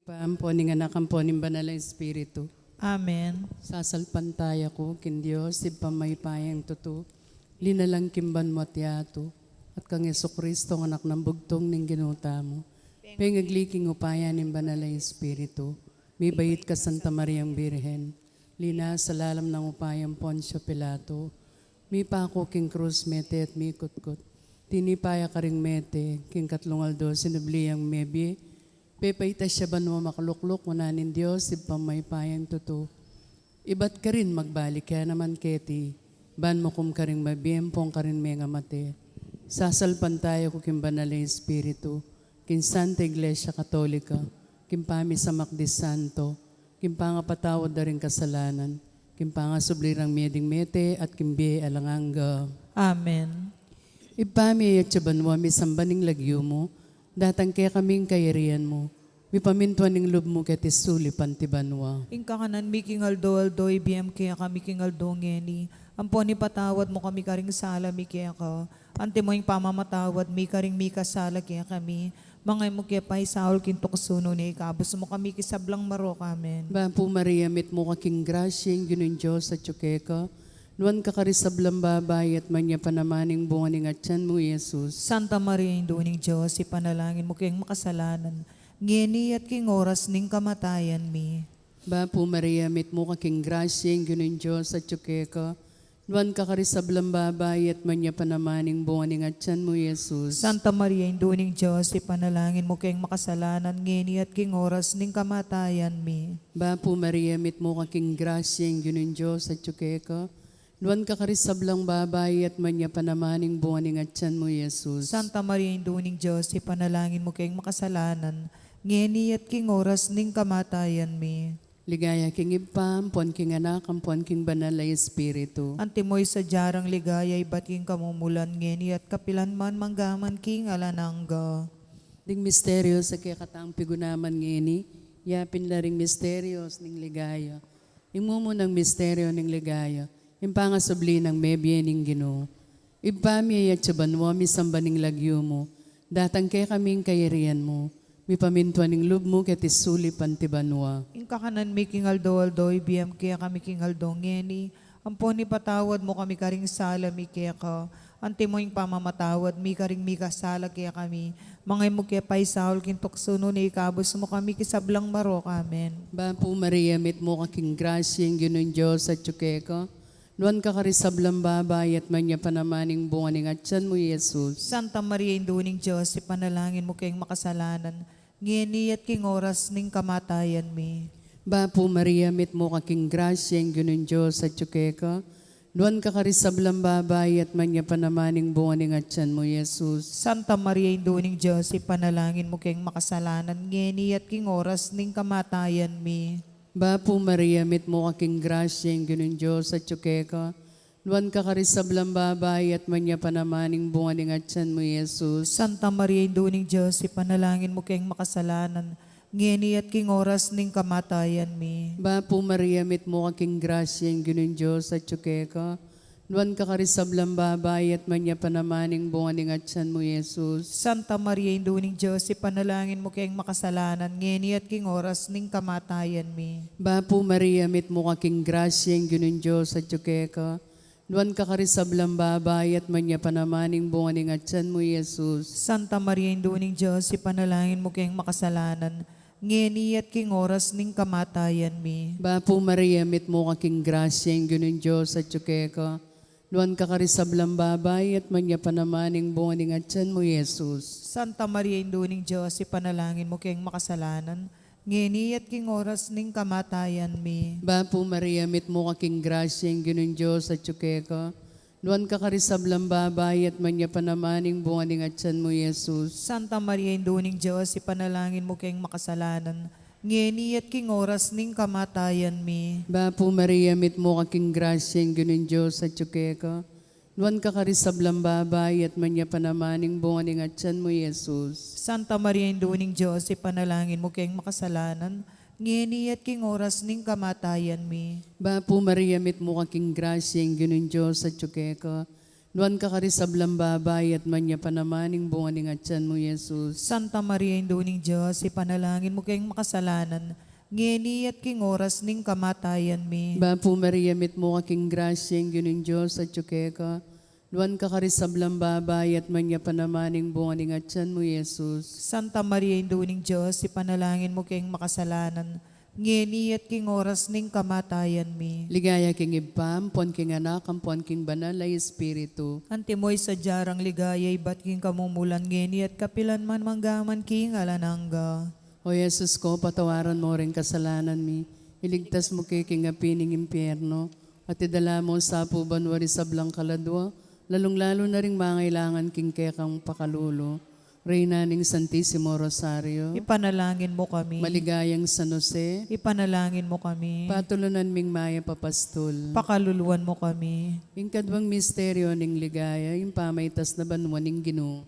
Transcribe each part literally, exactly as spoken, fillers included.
Ibpa, ampo ning Anak, ampo ning Banal a Espiritu. Amen. Sasalpantaya ku king Dios, Ibpang mayupayang tutu, linalang king banua't yatu, at kang Jesucristo, Anak nang bugtung ning Ginu tamu. Pengagli king upaya ning Banal a Espiritu, mibait kang Santa Mariang Birhen, linasa lalam nang upayang Poncio Pilato, mipaku king krus, mete at mikutkut. Tinipa ya karing mete, king katlung aldo sinubli yang mebie, pepaitas ya banua makalukluk wanan ning Dios, Ibpang mayupayang tutu. Ibat karin magbalik ya naman keti, ban mukum karing mabie ampong karing mengamate. Sasalpantaya ku king Banal a Espiritu, king Santa Iglesia Katolika, king pamisamak di santo, king pangapatawad da ring kasalanan, king pangasubli rang mie ding mete, at king bie alang angga. Amen. Ibpa mi, atsu ka banua, misamban ing lagyu mu, datang kekami ing kayarian mu, mipamintuan ing lub mu keti sulip anti banua. Ing kakanan mi king aldo-aldo ibie mu kekami king aldo ngeni, ampon ipatawad mu kami karing sala mi keka, antimo ing pamamatawad mi karing mikasala kekami, manga e mu ke paisaul king tuksu, nune ikabus mu kami king sablang marok. Amen. Bapu Maria, mitmu ka king grasya, ing Ginung Dios atyu keka, nuan ka karing sablang babai, at nuan ya pa naman ing bunga ning atyan mu, Jesus. Santa Maria, Indu ning Dios, ipanalangin mu keng makasalanan, ngeni at king oras ning kamatayan mi. Bapu Maria, mitmu ka king grasya, ing Ginung Dios atyu keka, nuan ka karing sablang babai, at nuan ya pa naman ing bunga ning atyan mu, Jesus. Santa Maria, Indu ning Dios, ipanalangin mu keng makasalanan, ngeni at king oras ning kamatayan mi. Bapu Maria, mitmu ka king grasya, ing Ginung Dios atyu keka, nuan ka karing sablang babai, at nuan ya pa naman ing bunga ning atyan mu, Jesus. Santa Maria, Indu ning Dios, ipanalangin mu keng makasalanan, ngeni at king oras ning kamatayan mi. Ligaya king Ibpa, ampon king Anak, ampon king Banal a Espiritu. Antimo ing sadya rang ligaya ibat king kamumulan, ngeni at kapilan man, mangga man king alang angga. Ding misteryos a kekatang pigunaman ngeni, yapin la ring misteryos ning ligaya. Ing mumunang misteryo ning ligaya, ing pangasubli nang mebie ning Ginu. Ibpa mi, atsu ka banua, misamban ing lagyu mu, datang kekami ing kayarian mu, mipamintuan ing lub mu keti sulip anti banua. Ing kakanan mi king aldo-aldo ibie mu kekami king aldo ngeni, ampon ipatawad mu kami karing sala mi keka, antimo ing pamamatawad mi karing mikasala kekami, manga e mu ke paisaul king tuksu, nune ikabus mu kami king sablang marok. Amen. Bapu Maria, mitmu ka king grasya, ing Ginung Dios atyu keka, nuan ka karing sablang babai, at nuan ya pa naman ing bunga ning atyan mu, Jesus. Santa Maria, Indu ning Dios, ipanalangin mu keng makasalanan, ngeni at king oras ning kamatayan mi. Bapu Maria, mitmu ka king grasya, ing Ginung Dios atyu keka, nuan ka karing sablang babai, at nuan ya pa naman ing bunga ning atyan mu, Jesus. Santa Maria, Indu ning Dios, ipanalangin mu keng makasalanan, ngeni at king oras ning kamatayan mi. Bapu Maria, mitmu ka king grasya, ing Ginung Dios atyu keka, nuan ka karing sablang babai, at nuan ya pa naman ing bunga ning atyan mu, Jesus. Santa Maria, Indu ning Dios, ipanalangin mu keng makasalanan, ngeni at king oras ning kamatayan mi. Bapu Maria, mitmu ka king grasya, ing Ginung Dios atyu keka, nuan ka karing sablang babai, at nuan ya pa naman ing bunga ning atyan mu, Jesus. Santa Maria, Indu ning Dios, ipanalangin mu keng makasalanan, ngeni at king oras ning kamatayan mi. Bapu Maria, mitmu ka king grasya, ing Ginung Dios atyu keka, nuan ka karing sablang babai, at nuan ya pa naman ing bunga ning atyan mu, Jesus. Santa Maria, Indu ning Dios, ipanalangin mu keng makasalanan, ngeni at king oras ning kamatayan mi. Bapu Maria, mitmu ka king grasya, ing Ginung Dios atyu keka, nuan ka karing sablang babai, at nuan ya pa naman ing bunga ning atyan mu, Jesus. Santa Maria, Indu ning Dios, ipanalangin mu keng makasalanan, ngeni at king oras ning kamatayan mi. Bapu Maria, mitmu ka king grasya, ing Ginung Dios atyu keka, nuan ka karing sablang babai, at nuan ya pa naman ing bunga ning atyan mu, Jesus. Santa Maria, Indu ning Dios, ipanalangin mu keng makasalanan, ngeni at king oras ning kamatayan mi. Bapu Maria, mitmu ka king grasya, ing Ginung Dios atyu keka, nuan ka karing sablang babai, at nuan ya pa naman ing bunga ning atyan mu, Jesus. Santa Maria, Indu ning Dios, ipanalangin mu keng makasalanan, ngeni at king oras ning kamatayan mi. Bapu Maria, mitmu ka king grasya, ing Ginung Dios atyu keka, Nuan ka karing sablang babai, at nuan ya pa naman ing bunga ning atian mu, Jesus. Santa Maria, Indu ning Dios, ipanalangin mu keng makasalanan, ngeni at king oras ning kamatayan mi. Bapu Maria, mitmu ka king grasya, ing Ginung Dios atyu keka. Nuan ka karing sablang babai, at nuan ya pa naman ing bunga ning atian mu, Jesus. Santa Maria, Indu ning Dios, ipanalangin mu keng makasalanan, ngeni at king oras ning kamatayan mi. Ligaya king Ibpa, ampon king Anak, ampon king Banal a Espiritu. Antimo ing sadya rang ligaya ibat king kamumulan, ngeni at kapilan man, mangga man king alang angga. O Jesus ko, patawaran mu ring kasalanan mi, iligtas mu ke king api ning impyerno, at idala mu sa pu banua ring sablang kaladua, lalung-lalu na ring mangailangan king kekang pakalulu. Reyna ning Santisimo Rosario. Ipanalangin mu kami. Maligayang San Jose. Ipanalangin mu kami. Patulunan ming mayap a pastul. Pakaluluan mu kami. Ing kaduang misteryo ning ligaya, ing pamaitas na banua ning Ginu.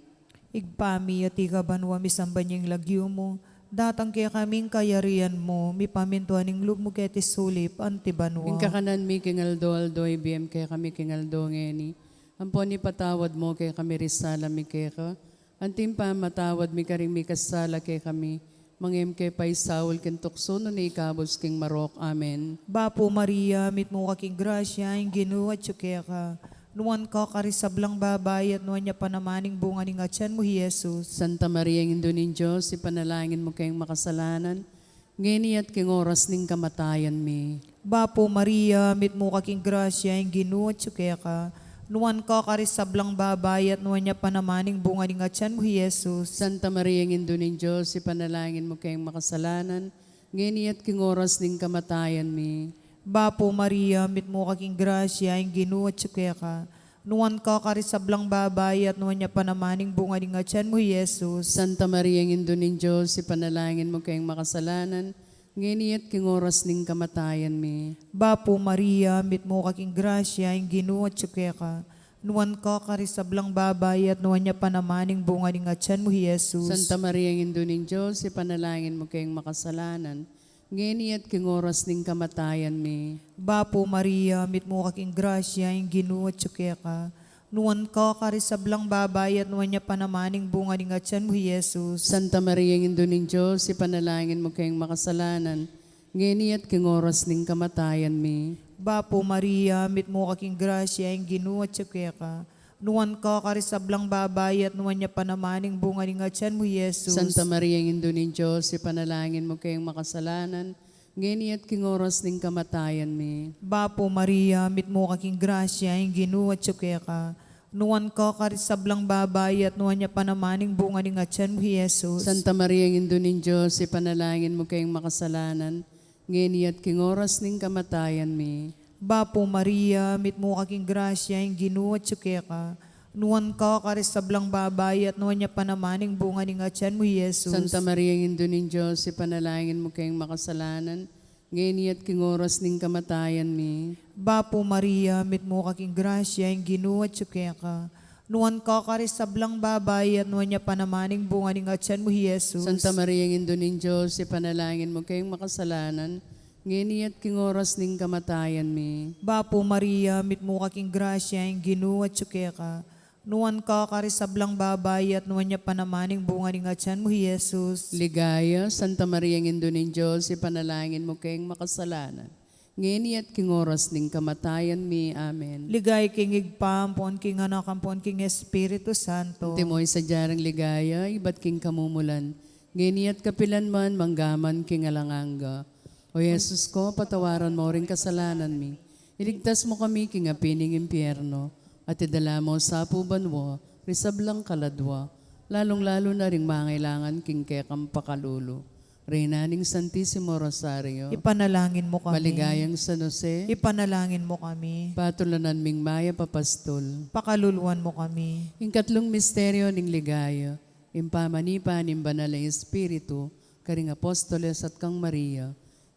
Ibpa mi, atiu ka banua, misamban ya ing lagyu mu, datang kekami ing kayarian mu, mipamintuan ing lub mu keti sulip anti banua. Ing kakanan mi king aldo-aldo ibie mu kekami king aldo ngeni. Ampon ipatawad mu kekami ring sala mi keka, anti ing pamamatawad mi karing mikasala kekami. Manga e mu ke paisaul king tuksu, nune ikabus king marok. Amen. Bapu Maria, mitmu ka king grasya, ing Ginu atyu keka. Nuan ka karing sablang babai, at nuan ya pa naman ing bunga ning atian mu, Jesus. Santa Maria, Indu ning Dios, ipanalangin mu keng makasalanan, ngeni at king oras ning kamatayan mi. Bapu Maria, mitmu ka king grasya, ing Ginu atyu keka. Nuan ka karing sablang babai, at nuan ya pa naman ing bunga ning atian mu, Jesus. Santa Maria, Indu ning Dios, ipanalangin mu keng makasalanan, ngeni at king oras ning kamatayan mi. Bapu Maria, mitmu ka king grasya, ing Ginu atyu keka. Nuan ka karing sablang babai, at nuan ya pa naman ing bunga ning atian mu, Jesus. Santa Maria, Indu ning Dios, ipanalangin mu keng makasalanan, ngeni at king oras ning kamatayan mi. Bapu Maria, mitmu ka king grasya, ing Ginu atyu keka. Nuan ka karing sablang babai, at nuan ya pa naman ing bunga ning atian mu, Jesus. Santa Maria, Indu ning Dios, ipanalangin mu keng makasalanan, ngeni at king oras ning kamatayan mi. Bapu Maria, mitmu ka king grasya, ing Ginu atyu keka. Nuan ka karing sablang babai, at nuan ya pa naman ing bunga ning atian mu, Jesus. Santa Maria, Indu ning Dios, ipanalangin mu keng makasalanan, ngeni at king oras ning kamatayan mi. Bapu Maria, mitmu ka king grasya, ing Ginu atyu keka. Nuan ka karing sablang babai, at nuan ya pa naman ing bunga ning atian mu, Jesus. Santa Maria, Indu ning Dios, ipanalangin mu keng makasalanan, ngeni at king oras ning kamatayan mi. Bapu Maria, mitmu ka king grasya, ing Ginu atyu keka. Nuan ka karing sablang babai, at nuan ya pa naman ing bunga ning atian mu, Jesus. Santa Maria, Indu ning Dios, ipanalangin mu keng makasalanan, ngeni at king oras ning kamatayan mi. Bapu Maria, mitmu ka king grasya, ing Ginu atyu keka. Nuan ka karing sablang babai, at nuan ya pa naman ing bunga ning atian mu, Jesus. Santa Maria, Indu ning Dios, ipanalangin mu keng makasalanan, ngeni at king oras ning kamatayan mi. Bapu Maria, mitmu ka king grasya, ing Ginu atyu keka. Nuan ka karing sablang babai, at nuan ya pa naman ing bunga ning atian mu, Jesus. Santa Maria, Indu ning Dios, ipanalangin mu keng makasalanan, ngeni at king oras ning kamatayan mi. Bapu Maria, mitmu ka king grasya, ing Ginu atyu keka. Nuan ka karing sablang babai, at nuan ya pa naman ing bunga ning atian mu, Jesus. Ligaya, Santa Maria, Indu ning Dios, ipanalangin mu keng makasalanan, ngeni at king oras ning kamatayan mi. Amen. Ligaya king Ibpa, ampon king Anak, ampon king Espiritu Santo. Antimo ing sadya rang ligaya ibat king kamumulan, ngeni at kapilan man, mangga man king alang angga. O Jesus ko, patawaran mu ring kasalanan mi, iligtas mu kami king api ning impyerno, at idala mu sa pu banua ring sablang kaladua, lalung-lalu na ring mangailangan king kekang pakalulu. Reyna ning Santisimo Rosario. Ipanalangin mu kami. Maligayang San Jose. Ipanalangin mu kami. Patulunan ming mayap a pastul. Pakaluluan mu kami. Ing katlung misteryo ning ligaya, ing pamanipa ning Banal a Espiritu karing apostoles at kang Maria.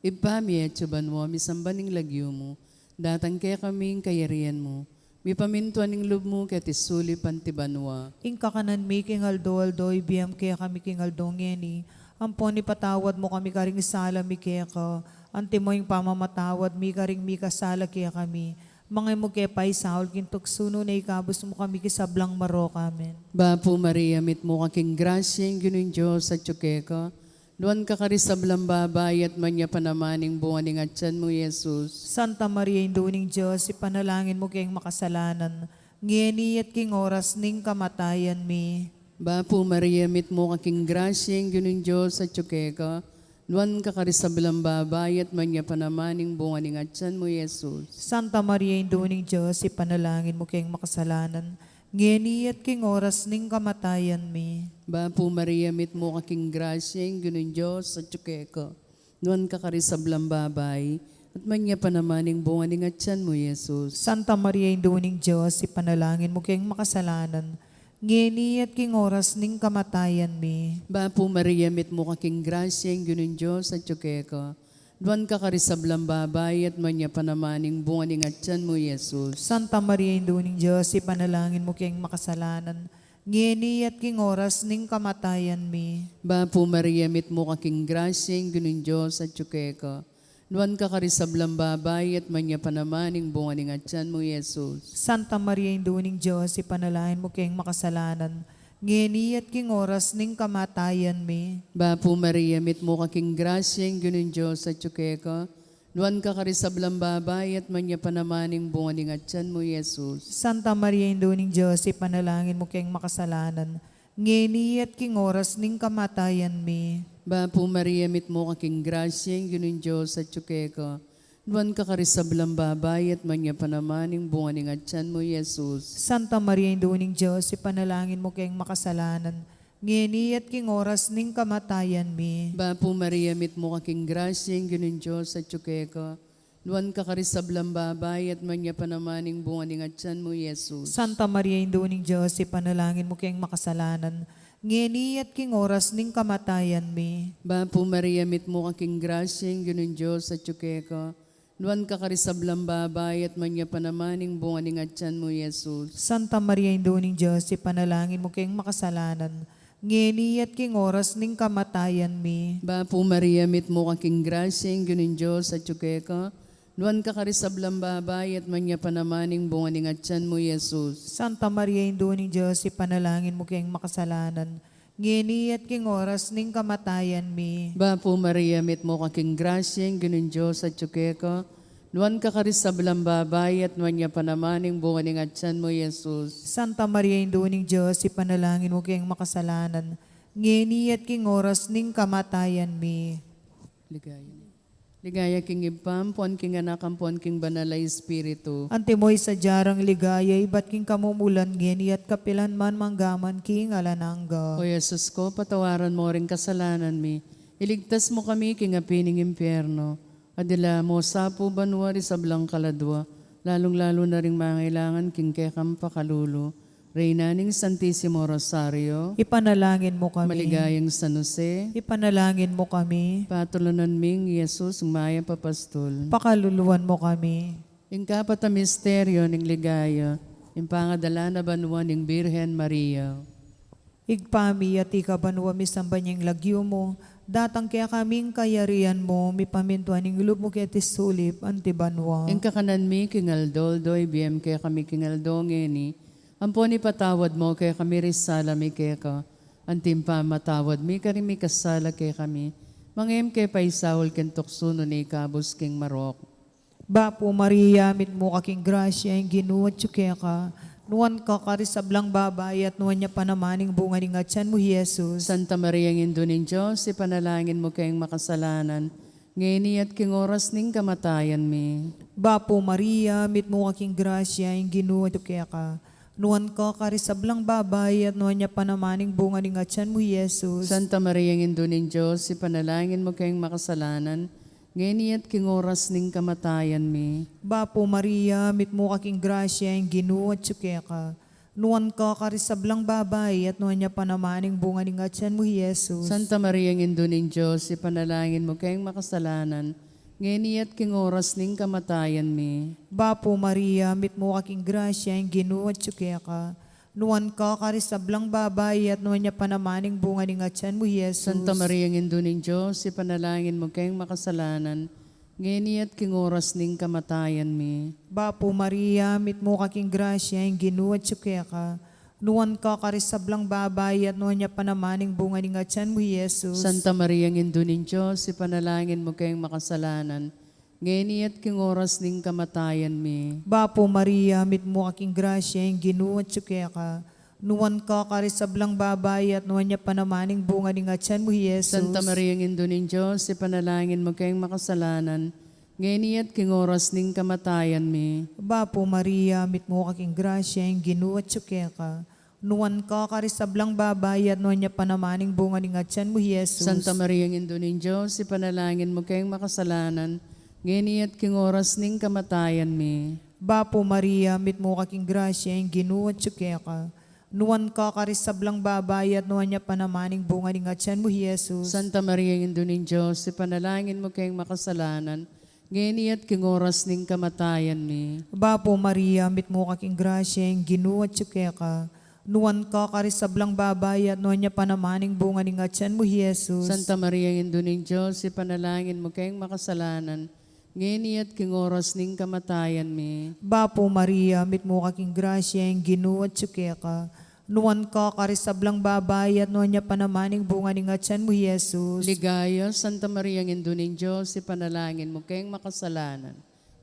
Ibpa mi, atsu ka banua, misamban ing lagyu mu, datang kekami ing kayarian mu, mipamintuan ing lub mu keti sulip anti banua. Ing kakanan mi king aldo-aldo ibie mu kekami king aldo ngeni, ampon ipatawad mu kami karing sala mi keka, antimo ing pamamatawad mi karing mikasala kekami. Mangemu ke paisaul king tuksu, nune ikabus mu kami king sablang marok. Amen. Bapu Maria, mitmu ka king grasya, ing Ginung Dios atyu keka. Nuan ka karing sablang babai, at nuan ya pa naman ing bunga ning atyan mu, Jesus. Santa Maria, Indu ning Dios, ipanalangin mu keng makasalanan, ngeni at king oras ning kamatayan mi. Bapu Maria, mitmu ka king grasya, ing Ginung Dios atyu keka. Nuan ka karing sablang babai, at nuan ya pa naman ing bunga ning atyan mu, Jesus. Santa Maria, Indu ning Dios, ipanalangin mu keng makasalanan, ngeni at king oras ning kamatayan mi. Bapu Maria, mitmu ka king grasya, ing Ginung Dios atyu keka. Nuan ka karing sablang babai, at nuan ya pa naman ing bunga ning atyan mu, Jesus. Santa Maria, Indu ning Dios, ipanalangin mu keng makasalanan, ngeni at king oras ning kamatayan mi. Bapu Maria, mitmu ka king grasya, ing Ginung Dios atyu keka. Nuan ka karing sablang babai, at nuan ya pa naman ing bunga ning atyan mu, Jesus. Santa Maria, Indu ning Dios, ipanalangin mu keng makasalanan, ngeni at king oras ning kamatayan mi. Bapu Maria, mitmu ka king grasya, ing Ginung Dios atyu keka. Nuan ka karing sablang babai, at nuan ya pa naman ing bunga ning atyan mu, Jesus. Santa Maria, Indu ning Dios, ipanalangin mu keng makasalanan, ngeni at king oras ning kamatayan mi. Bapu Maria, mitmu ka king grasya, ing Ginung Dios atyu keka. Nuan ka karing sablang babai, at nuan ya pa naman ing bunga ning atyan mu, Jesus. Santa Maria, Indu ning Dios, ipanalangin mu keng makasalanan, ngeni at king oras ning kamatayan mi. Bapu Maria, mitmu ka king grasya, ing Ginung Dios atyu keka. Nuan ka karing sablang babai, at nuan ya pa naman ing bunga ning atyan mu, Jesus. Santa Maria, Indu ning Dios, ipanalangin mu keng makasalanan, ngeni at king oras ning kamatayan mi. Bapu Maria, mitmu ka king grasya, ing Ginung Dios atyu keka. Nuan ka karing sablang babai, at nuan ya pa naman ing bunga ning atyan mu, Jesus. Santa Maria, Indu ning Dios, ipanalangin mu keng makasalanan, ngeni at king oras ning kamatayan mi. Bapu Maria, mitmu ka king grasya, ing Ginung Dios atyu keka. Nuan ka karing sablang babai, at nuan ya pa naman ing bunga ning atyan mu, Jesus. Santa Maria, Indu ning Dios, ipanalangin mu keng makasalanan, ngeni at king oras ning kamatayan mi. Bapu Maria, mitmu ka king grasya, ing Ginung Dios atyu keka. Nuan ka karing sablang babai, at nuan ya pa naman ing bunga ning atyan mu, Jesus. Santa Maria, Indu ning Dios, ipanalangin mu keng makasalanan, ngeni at king oras ning kamatayan mi. Bapu Maria, mitmu ka king grasya, ing Ginung Dios atyu keka. Nuan ka karing sablang babai, at nuan ya pa naman ing bunga ning atyan mu, Jesus. Santa Maria, Indu ning Dios, ipanalangin mu keng makasalanan, ngeni at king oras ning kamatayan mi. Ligaya. Ligaya king Ibpa, ampon king Anak, ampon king Banal a Espiritu. Antimo ing sadya rang ligaya, ibat king kamumulan, ngeni at kapilan man, mangga man king alang angga. O Jesus ko, patawaran mo ring kasalanan mi, iligtas mo kami king api ning impyerno, at dila mo sa pu banua ring sablang kaladua, lalung-lalu na ring mangailangan king kekang pakalulu. Reyna ning Santisimo Rosario. Ipanalangin mo kami. Maligayang San Jose. Ipanalangin mo kami. Patulunan ming Jesus, mayap a pastul. Pakaluluan mo kami. Ing kapat a misteryo ning ligaya, ing pangadala na banua ning Birhen Maria. Ibpa mi, atiu ka banua, misamban ya ing lagyu mu, datang kekami ing kayarian mu, mipamintuan ing lub mu keti sulip anti banua. Ing kakanan mi king aldo-aldo ibie mu kekami king aldo ngeni, ampon ipatawad mu kekami ring sala mi keka, anti ing pamamatawad mi karing mikasala kekami. Manga e mu ke paisaul king tuksu, nune ikabus king marok. Bapu Maria, mitmu ka king grasya, ing Ginu atyu keka. Nuan ka karing sablang babai, at nuan ya pa naman ing bunga ning atyan mu, Jesus. Santa Maria, Indu ning Dios, ipanalangin mu keng makasalanan, ngeni at king oras ning kamatayan mi. Bapu Maria, mitmu ka king grasya, ing Ginu atyu keka. Nuan ka karing sablang babai, at nuan ya pa naman ing bunga ning atyan mu, Jesus. Santa Maria, Indu ning Dios, ipanalangin mu keng makasalanan, ngeni at king oras ning kamatayan mi. Bapu Maria, mitmu ka king grasya, ing Ginu atyu keka. Nuan ka karing sablang babai, at nuan ya pa naman ing bunga ning atyan mu, Jesus. Santa Maria, Indu ning Dios, ipanalangin mu keng makasalanan, ngeni at king oras ning kamatayan mi. Bapu Maria, mitmu ka king grasya, ing Ginu atyu keka. Nuan ka karing sablang babai, at nuan ya pa naman ing bunga ning atyan mu, Jesus. Santa Maria, Indu ning Dios, ipanalangin mu keng makasalanan, ngeni at king oras ning kamatayan mi. Bapu Maria, mitmu ka king grasya, ing Ginu atyu keka. Nuan ka karing sablang babai, at nuan ya pa naman ing bunga ning atyan mu, i Jesus. Santa Maria, Indu ning Dios, ipanalangin mu keng makasalanan, ngeni at king oras ning kamatayan mi. Bapu Maria, mitmu ka king grasya, ing Ginu atyu keka. Nuan ka karing sablang babai, at nuan ya pa naman ing bunga ning atyan mu, i Jesus. Santa Maria, Indu ning Dios, ipanalangin mu keng makasalanan, ngeni at king oras ning kamatayan mi. Bapu Maria, mitmu ka king grasya, ing Ginu atyu keka. Nuan ka karing sablang babai, at nuan ya pa naman ing bunga ning atyan mu, i Jesus. Santa Maria, Indu ning Dios, ipanalangin mu keng makasalanan, ngeni at king oras ning kamatayan mi. Bapu Maria, mitmu ka king grasya, ing Ginu atyu keka. Nuan ka karing sablang babai, at nuan ya pa naman ing bunga ning atyan mu, i Jesus. Santa Maria, Indu ning Dios, ipanalangin mu keng makasalanan, ngeni at king oras ning kamatayan mi. Bapu Maria, mitmu ka king grasya, ing Ginu atyu keka. Nuan ka karing sablang babai, at nuan ya pa naman ing bunga ning atyan mu, i Jesus. Santa Maria, Indu ning Dios, ipanalangin mu keng makasalanan, ngeni at king oras ning kamatayan mi. Bapu Maria, mitmu ka king grasya, ing Ginu atyu keka. Nuan ka karing sablang babai, at nuan ya pa naman ing bunga ning atyan mu, i Jesus. Ligaya, Santa Maria, Indu ning Dios, ipanalangin mu keng makasalanan,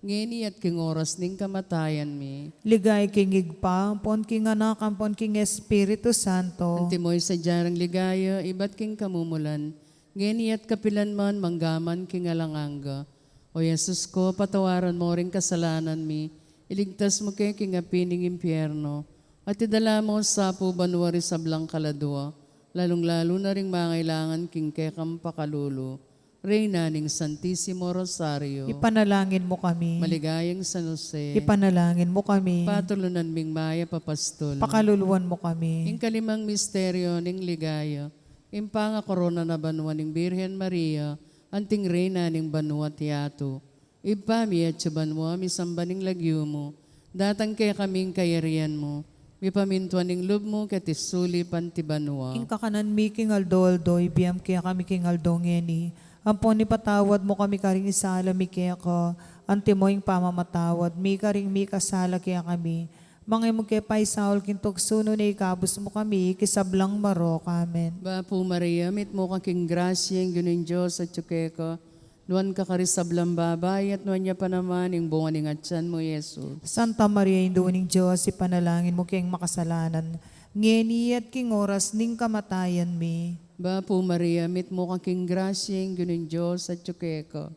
ngeni at king oras ning kamatayan mi. Ligaya king Ibpa, ampon king Anak, ampon king Espiritu Santo. Antimo ing sadya nang ligaya, ibat king kamumulan, ngeni at kapilan man, mangga man king alang angga. O Jesus ko, patawaran mu ring kasalanan mi, iligtas mu ke king api ning impyerno, at idala mu sa pu banua ring sablang kaladua, lalung-lalu na ring mangailangan king kekang pakalulu. Reyna ning Santisimo Rosario. Ipanalangin mu kami. Maligayang San Jose. Ipanalangin mu kami. Patulunan ming mayap a pastol. Pakaluluan mu kami. Ing kalimang misteryo ning ligaya, ing pangakorona na banua ning Birhen Maria, anting Reyna ning banua at yatu. Ibpa mi, atsu ka banua, misamban ing lagyu mu. Datang kekami ing kayarian mu. Mipamintuan ing lub mu keti sulip anti banua. Ing kakanan mi king aldo-aldo, ibie mu kekami king aldo ngeni. Ampon ipatawad mu kami karing sala mi keka, antimo ing pamamatawad mi karing mikasala kekami. Manga e mu ke paisaul king tuksu, nune ikabus mu kami king sablang marok. Amen. Bapu Maria, mitmu ka king grasya, ing Ginung Dios atsu keka. Nuan ka karing sablang babai, at nuan ya pa naman ing bunga ning atyan mu, Jesus. Santa Maria, Indu ning Dios, ipanalangin mu keng makasalanan, ngeni at king oras ning kamatayan mi. Bapu Maria, mitmu ka king grasya, ing Ginung Dios atsu keka.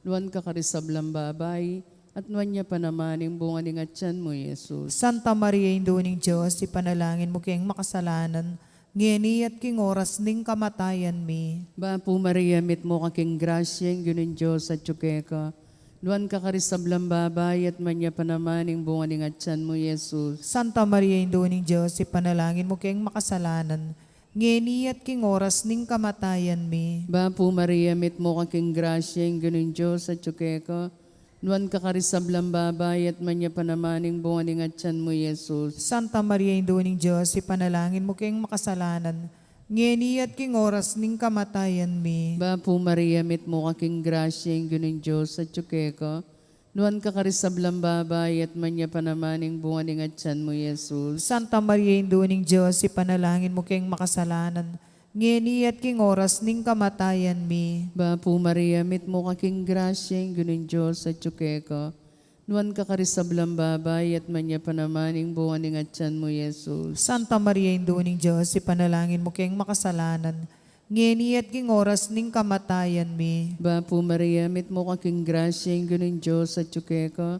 Nuan ka karing sablang babai, at nuan ya pa naman ing bunga ning atyan mu, Jesus. Santa Maria, Indu ning Dios, ipanalangin mu keng makasalanan, ngeni at king oras ning kamatayan mi. Bapu Maria, mitmu ka king grasya, ing Ginung Dios atsu keka. Nuan ka karing sablang babai, at nuan ya pa naman ing bunga ning atyan mu, Jesus. Santa Maria, Indu ning Dios, ipanalangin mu keng makasalanan, ngeni at king oras ning kamatayan mi. Bapu Maria, mitmu ka king grasya, ing Ginung Dios atsu keka. Nuan ka karing sablang babai, at nuan ya pa naman ing bunga ning atyan mu, Jesus. Santa Maria, Indu ning Dios, ipanalangin mu keng makasalanan, ngeni at king oras ning kamatayan mi. Bapu Maria, mitmu ka king grasya, ing Ginung Dios atsu keka. Nuan ka karing sablang babai, at nuan ya pa naman ing bunga ning atyan mu, Jesus. Santa Maria, Indu ning Dios, ipanalangin mu keng makasalanan, ngeni at king oras ning kamatayan mi. Bapu Maria, mitmu ka king grasya, ing Ginung Dios atsu keka. Nuan ka karing sablang babai, at nuan ya pa naman ing bunga ning atyan mu, Jesus. Santa Maria, Indu ning Dios, ipanalangin mu keng makasalanan, ngeni at king oras ning kamatayan mi. Bapu Maria, mitmu ka king grasya, ing Ginung Dios atsu keka.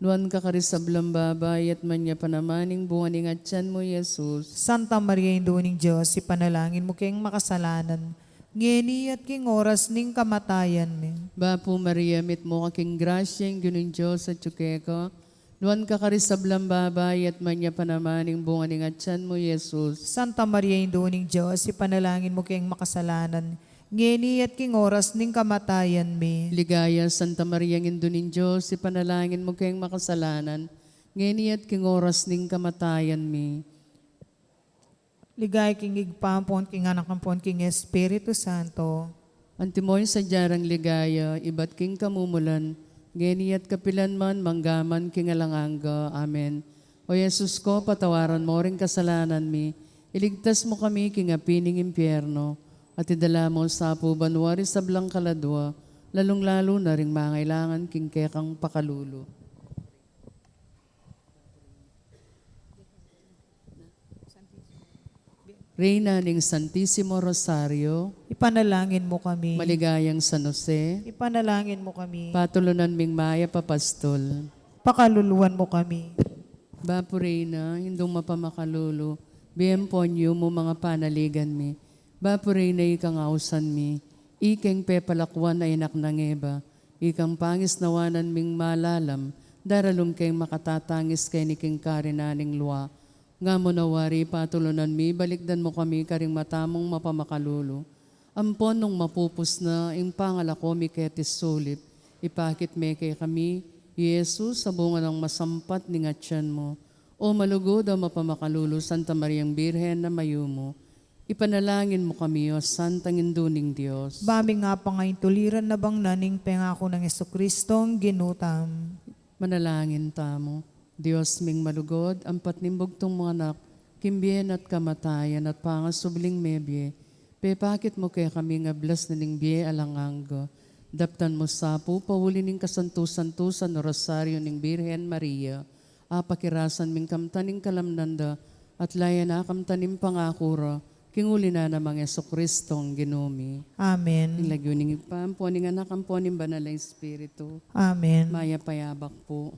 Nuan ka karing sablang babai, at nuan ya pa naman ing bunga ning atyan mu, Jesus. Santa Maria, Indu ning Dios, ipanalangin mu keng makasalanan, ngeni at king oras ning kamatayan mi. Bapu Maria, mitmu ka king grasya, ing Ginung Dios atsu keka. Nuan ka karing sablang babai, at nuan ya pa naman ing bunga ning atyan mu, Jesus. Santa Maria, Indu ning Dios, ipanalangin mu keng makasalanan, ngeni at king oras ning kamatayan mi. Ligaya, Santa Maria, Indu ning Dios, ipanalangin mu keng makasalanan, ngeni at king oras ning kamatayan mi. Ligaya king Ibpa, ampon king Anak, ampon king Espiritu Santo. Antimo ing sadya rang ligaya, ibat king kamumulan, ngeni at kapilan man, mangga man king alang angga. Amen. O Jesus ko, patawaran mo ring kasalanan mi, iligtas mo kami king api ning impyerno, at idala mo sa pu banua ring sablang kaladua, lalung-lalu na ring mangailangan king kekang pakalulu. Reyna ning Santisimo Rosario, ipanalangin mo kami. Maligayang San Jose, ipanalangin mo kami. Patulunan ming mayap a pastol, pakaluluan mo kami. Bapu Reyna, Indung mapamakalulu, bie ampon yumu ing panaligan mi. Bapu Reyna, ikang ausan mi, ikeng pepalakuan a anak nang Eva, ikang pangisnawanan ming malalam, daralung keng makatatangis keni king karinan ning lua. Nga mo na wari patulunan mi, balikdan mo kami karing mata mung mapamakalulu. Ampon nung mapupus na ing pangalako mi keti sulip, ipakit me kekami i Jesus a bunga nang masampat ning atian mu. O malugud a mapamakalulu Santa Mariang Birhen a mayumu, ipanalangin mo kami, O Santang Indu ning Dios. Ba ming apangaintuliran na bang na ning pengaku nang Jesucristo a Ginu tamu. Manalangin tamu. Dios ming malugud, ampat ning bugtung mung anak, king bie na at kamatayan at pangasubling mebie, pepakit mu kekami ing ablas na ning bie alang angga. Daptan mu sa pu, pauli ning kasantu-santusan a Rosario ning Birhen Maria, apakirasan ming kamtan ing kalamnan da, at layan na kamtan ing pangaku ra, king uli na nang Jesucristo a Ginu mi. Amen. King lagyu ning Ibpa, ampon ning Anak, ampon ning Banal a Espiritu. Amen. Mayap a yabak pu.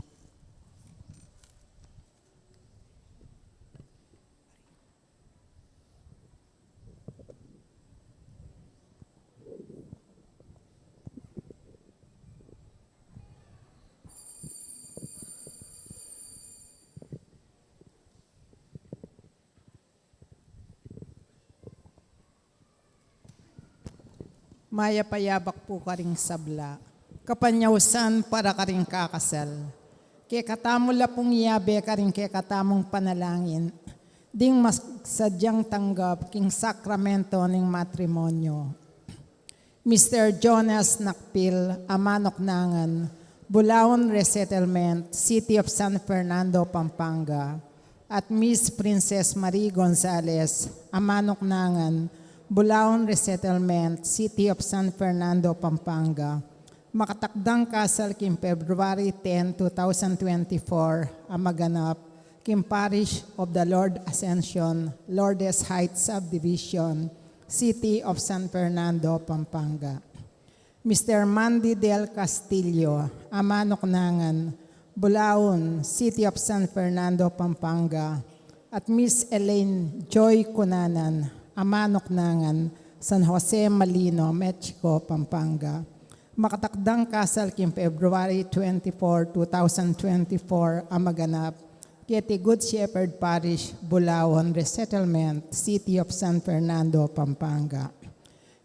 Mayap a yabak pu karing sabla. Kapanyausan para karing kakasal. Kekatamu la pung yabe karing kekatamung panalangin ding masadyang tanggap king sakramento ning matrimonyo. Mister Jonas Nakpil, a manuknangan, Bulaon Resettlement, City of San Fernando, Pampanga, at Miss Princess Marie Gonzalez, a manuknangan, Bulaon Resettlement, City of San Fernando, Pampanga, makatakdang kasal king February ten, two thousand twenty-four, a maganap king Parish of the Lord Ascension, Lourdes Heights Subdivision, City of San Fernando, Pampanga. Mister Mandy Del Castillo, a manuknangan, Bulaon, City of San Fernando, Pampanga, at Miss Elaine Joy Cunanan, a manuknangan, San Jose Malino, Mexico, Pampanga, makatakdang kasal king February twenty-four, two thousand twenty-four, a maganap keti Good Shepherd Parish, Bulaon Resettlement, City of San Fernando, Pampanga.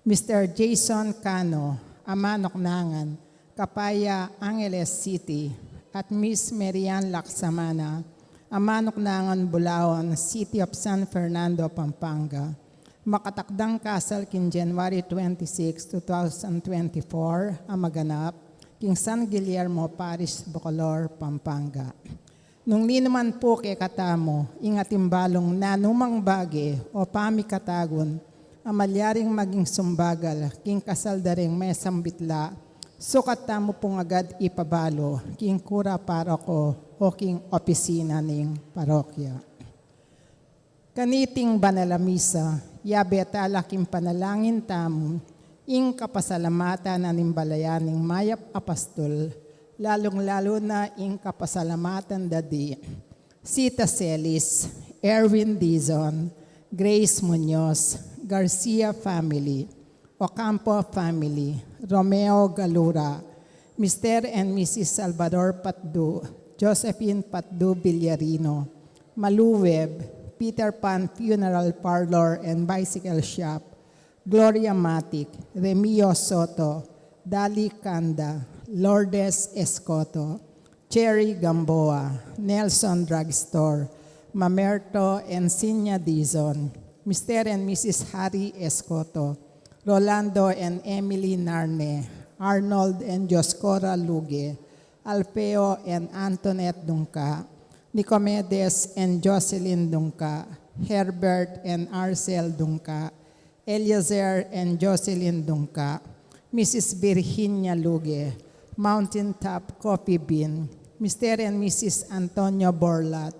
Mister Jason Cano, a manuknangan, Capaya, Angeles City, at Miss Marian Laksamana, a manuknangan, Bulaon, City of San Fernando, Pampanga, makatakdang kasal king January twenty-six, two thousand twenty-four, a maganap king San Guillermo Parish, Bacolor, Pampanga. Nung ninuman pu kekatamu ing atin balung nanumang bage o pamikatagun a malyaring maging sumbagal king kasal da ring mesang bitla, sukat tamu pung agad ipabalu king kura paroko o king opisina ning parokya. Kaniting banal a misa, yabe tala king panalangin tamu ing kapasalamatan na ning balayan ning mayap a pastul, lalung-lalu na ing kapasalamatan da di Sita Celis, Erwin Dizon, Grace Muñoz, Garcia family, Ocampo family, Romeo Galura, Mister and Missus Salvador Patdu, Josephine Patdu Villarino, Malu Webb, Peter Pan Funeral Parlor and Bicycle Shop, Gloria Matic, Remio Soto, Dali Canda, Lourdes Escoto, Cherry Gamboa, Nelson Drugstore, Mamerto and Sinya Dizon, Mister and Missus Harry Escoto, Rolando and Emily Narne, Arnold and Dioscora Luge, Alfeo and Antoinette Dungca, Nicomedes and Jocelyn Dungca, Herbert and Arcel Dungca, Eliezer and Jocelyn Dungca, Missus Virginia Luge, Mountain Top Coffee Bean, Mister and Missus Antonio Borlat,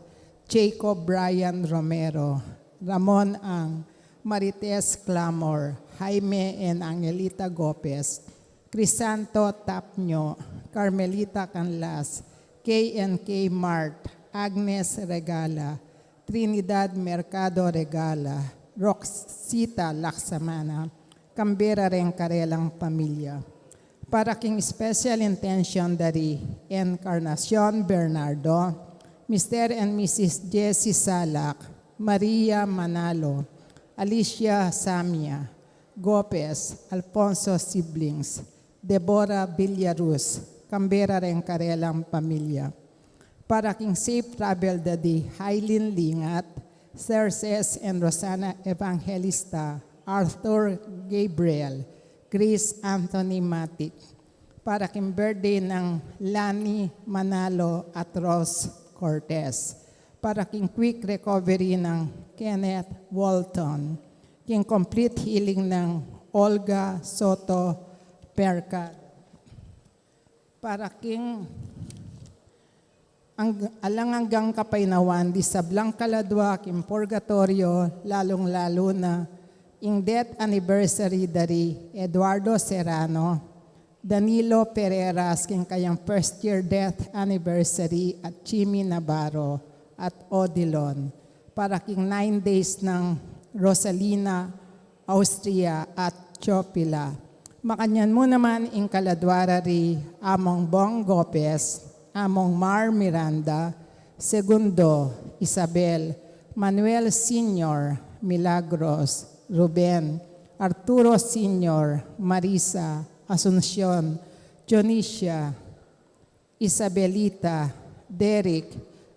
Jacob Brian Romero, Ramon Ang, Marites Clamor, Jaime and Angelita Gopez, Crisanto Tapño, Carmelita Canlas, K and K Mart, Agnes Regala, Trinidad Mercado Regala, Roxita Laksamana, Canberra reng karelang pamilya. Para king special intention dari Encarnacion Bernardo, Mister and Missus Jessie Salak, Maria Manalo, Alicia Samia, Gopez, Alfonso siblings, Deborah Villaruz, Canberra reng karelang pamilya. Para king safe travel da di Hailin Lingat, Serses and Rosana Evangelista, Arthur Gabriel, Chris Anthony Matic. Para king birthday nang Lani Manalo at Rose Cortez. Para king quick recovery nang Kenneth Walton. King complete healing nang Olga Soto Perca. Para king ang, alang anggang kapainawan di sablang kaladwa king purgatorio, lalung-lalu na ing death anniversary dari Eduardo Serrano, Danilo Pereras, king kayang first year death anniversary, at Jimmy Navarro at Odilon. Para king nine days nang Rosalina Austria at Chopila. Makanyan mu naman ing kaladwa ra ri Among Bong Gopez, Among Mar Miranda, Segundo, Isabel, Manuel Senior, Milagros, Ruben, Arturo Senior, Marisa, Asuncion, Dionisia, Isabelita, Derek,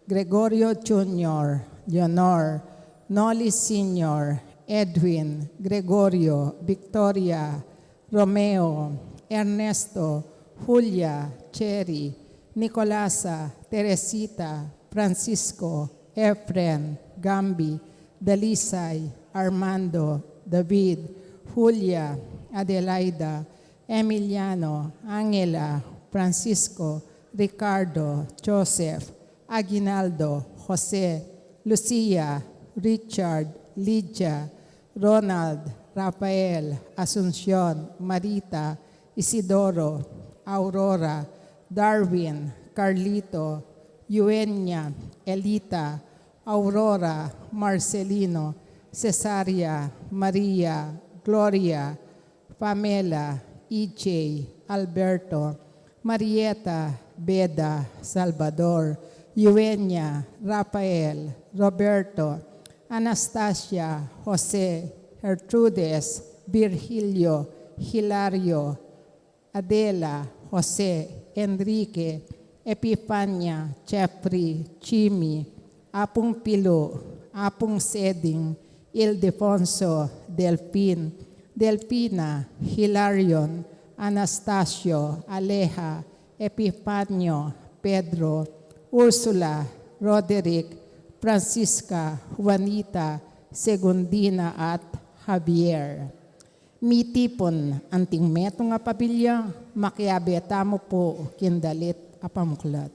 Gregorio Junior, Leonor, Noli Senior, Edwin, Gregorio, Victoria, Romeo, Ernesto, Julia, Cherry, Nicolasa, Teresita, Francisco, Efren, Gambi, Dalisay, Armando, David, Julia, Adelaida, Emiliano, Angela, Francisco, Ricardo, Joseph, Aguinaldo, Jose, Lucia, Richard, Lydia, Ronald, Rafael, Asuncion, Marita, Isidoro, Aurora, Darwin, Carlito, Eugenia, Elita, Aurora, Marcelino, Cesaria, Maria, Gloria, Pamela, E J, Alberto, Marieta, Beda, Salvador, Eugenia, Rafael, Roberto, Anastasia, Jose, Gertrudes, Virgilio, Hilario, Adela, Jose, Enrique, Epifania, Jeffrey, Jimmy, Apung Pilu, Apung Seding, Ildefonso, Delfin, Delfina, Hilarion, Anastasio, Aleja, Epifanio, Pedro, Ursula, Roderick, Francisca, Juanita, Segundina at Javier. Mitipun anting metung a pamilya, makiabe tamu pu king dalit a pamuklat.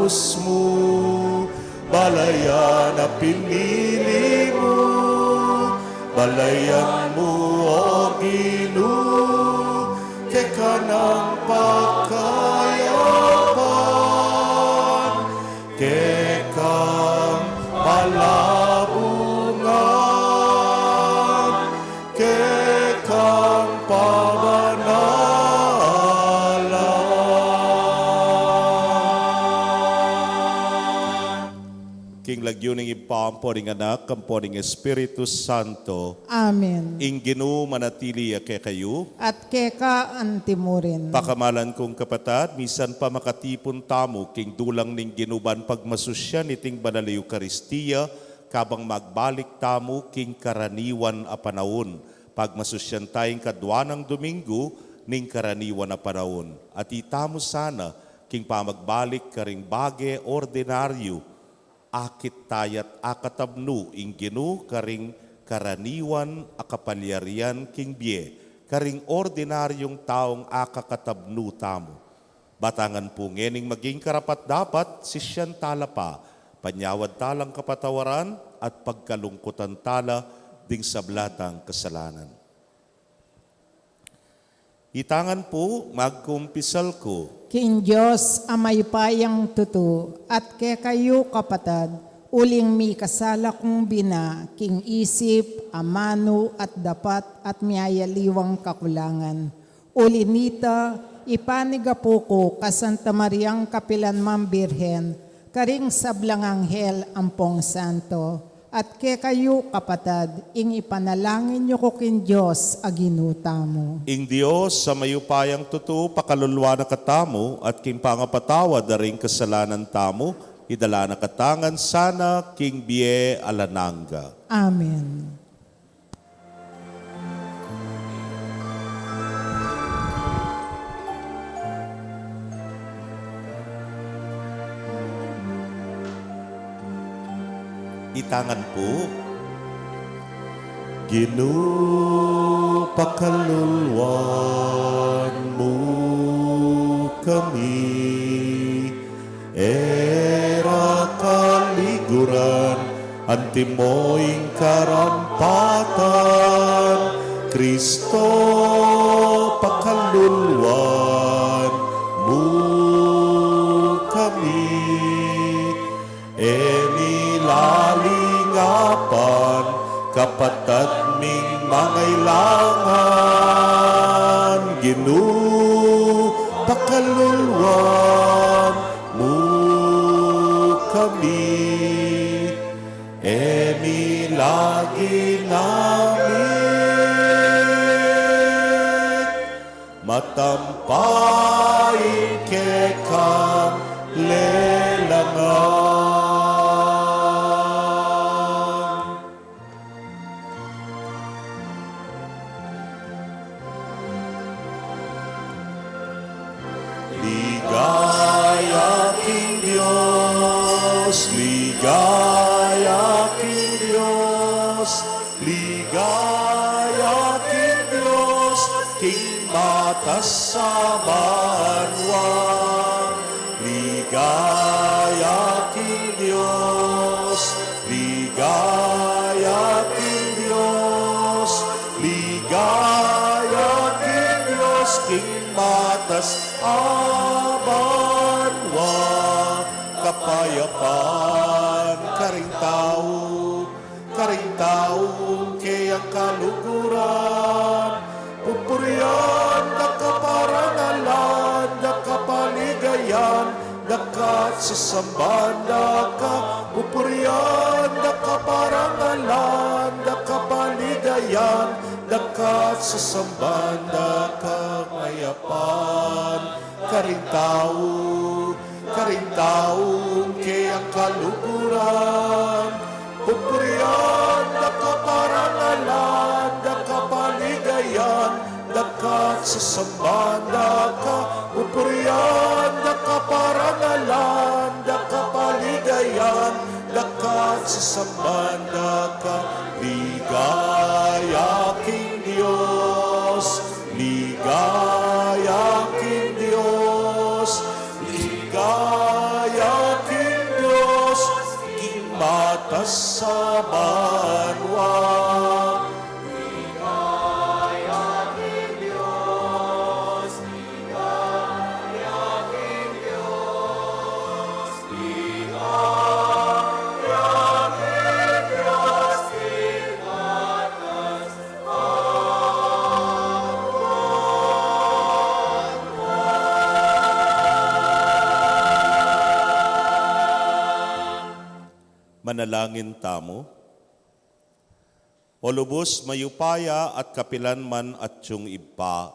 Dios mu, balayan a pinili mu, balayan mu, O Ginu, keka nang pakayapan, keka nang palabungan, keka nang pabanalan. King lagyu ning Ibpa, ampo ning Anak, ampo ning Espiritu Santo. Amen. Ing Ginu manatili ya kekayu. At keka anti mu rin. Pakamalan kung kapatad, misan pa makatipun tamu king dulang ning Ginu ban pagmasusyan iting banal a Eukaristia, kabang magbalik tamu king karaniwan a panaun. Pagmasusyan taya ing kadwa nang Domingo ning karaniwan a panaun. At itamu sana king pamagbalik karing bage ordinaryu, akit taya't akatabnu ing Ginu karing karaniwan a kapalyarian king bie, karing ordinaryung taung akakatabnu tamu. Batangan pu ngening maging karapat-dapat, sisyan tala pa, panyawad talang kapatawaran at pagkalungkutan tala ding sabla tang kasalanan. Itangan pu, magkumpisal ku. King Dios a mayupayang tutu, at kekayu kapatad, uling mikasala kung bina, king isip, amanu, at dapat, at miyayaliwang kakulangan. Uli nita, ipanigapu ku ka Santa Mariang kapilan mang Birhen, karing sablang anghel ampong santo, at kekayu kapatad, ing ipanalangin yu ku king Dios a Ginu tamu. Ing Dios a mayupayang tutu pakaluluan na katamu, at king pangapatawad da ring kasalanan tamu, idala na katamu ngan sana king bie alang angga. Amen. Itangan pu. Ginu, pakaluluan mu kami, e ra kaliguran, antimo ing karampatan, Kristo, pakaluluan mu kami. E mi lalingapan kapatad ming mangailangan, Ginu, pakaluluan mu kami. E mi lalingapan matampa ing kekang lelangan. Ligaya king Dios, ligaya king Dios, ligaya king Dios, king matas a banua. Ligaya king Dios, ligaya king Dios, ligaya king Dios, king matas a banua. Kapayapan karing tau, karing taung keyang kaluguran. Pupurian da ka, parangalan da ka, paligayan da ka, at sasamban da ka. Pupurian da ka, parangalan da ka, paligayan da ka, at sasamban da ka. Kapayapan karing tau, karing taung keyang kaluguran. Pupurian da ka, parangalan da ka, paligayan da ka, at sasamban da ka. Pupurian da ka, parangalan da ka, paligayan da ka, at sasamban da ka. Ligaya king Dios, ligaya king Dios, ligaya Kasabanwa. Manalangin tamu. O lubus mayupaya at kapilan man atiu Ibpa,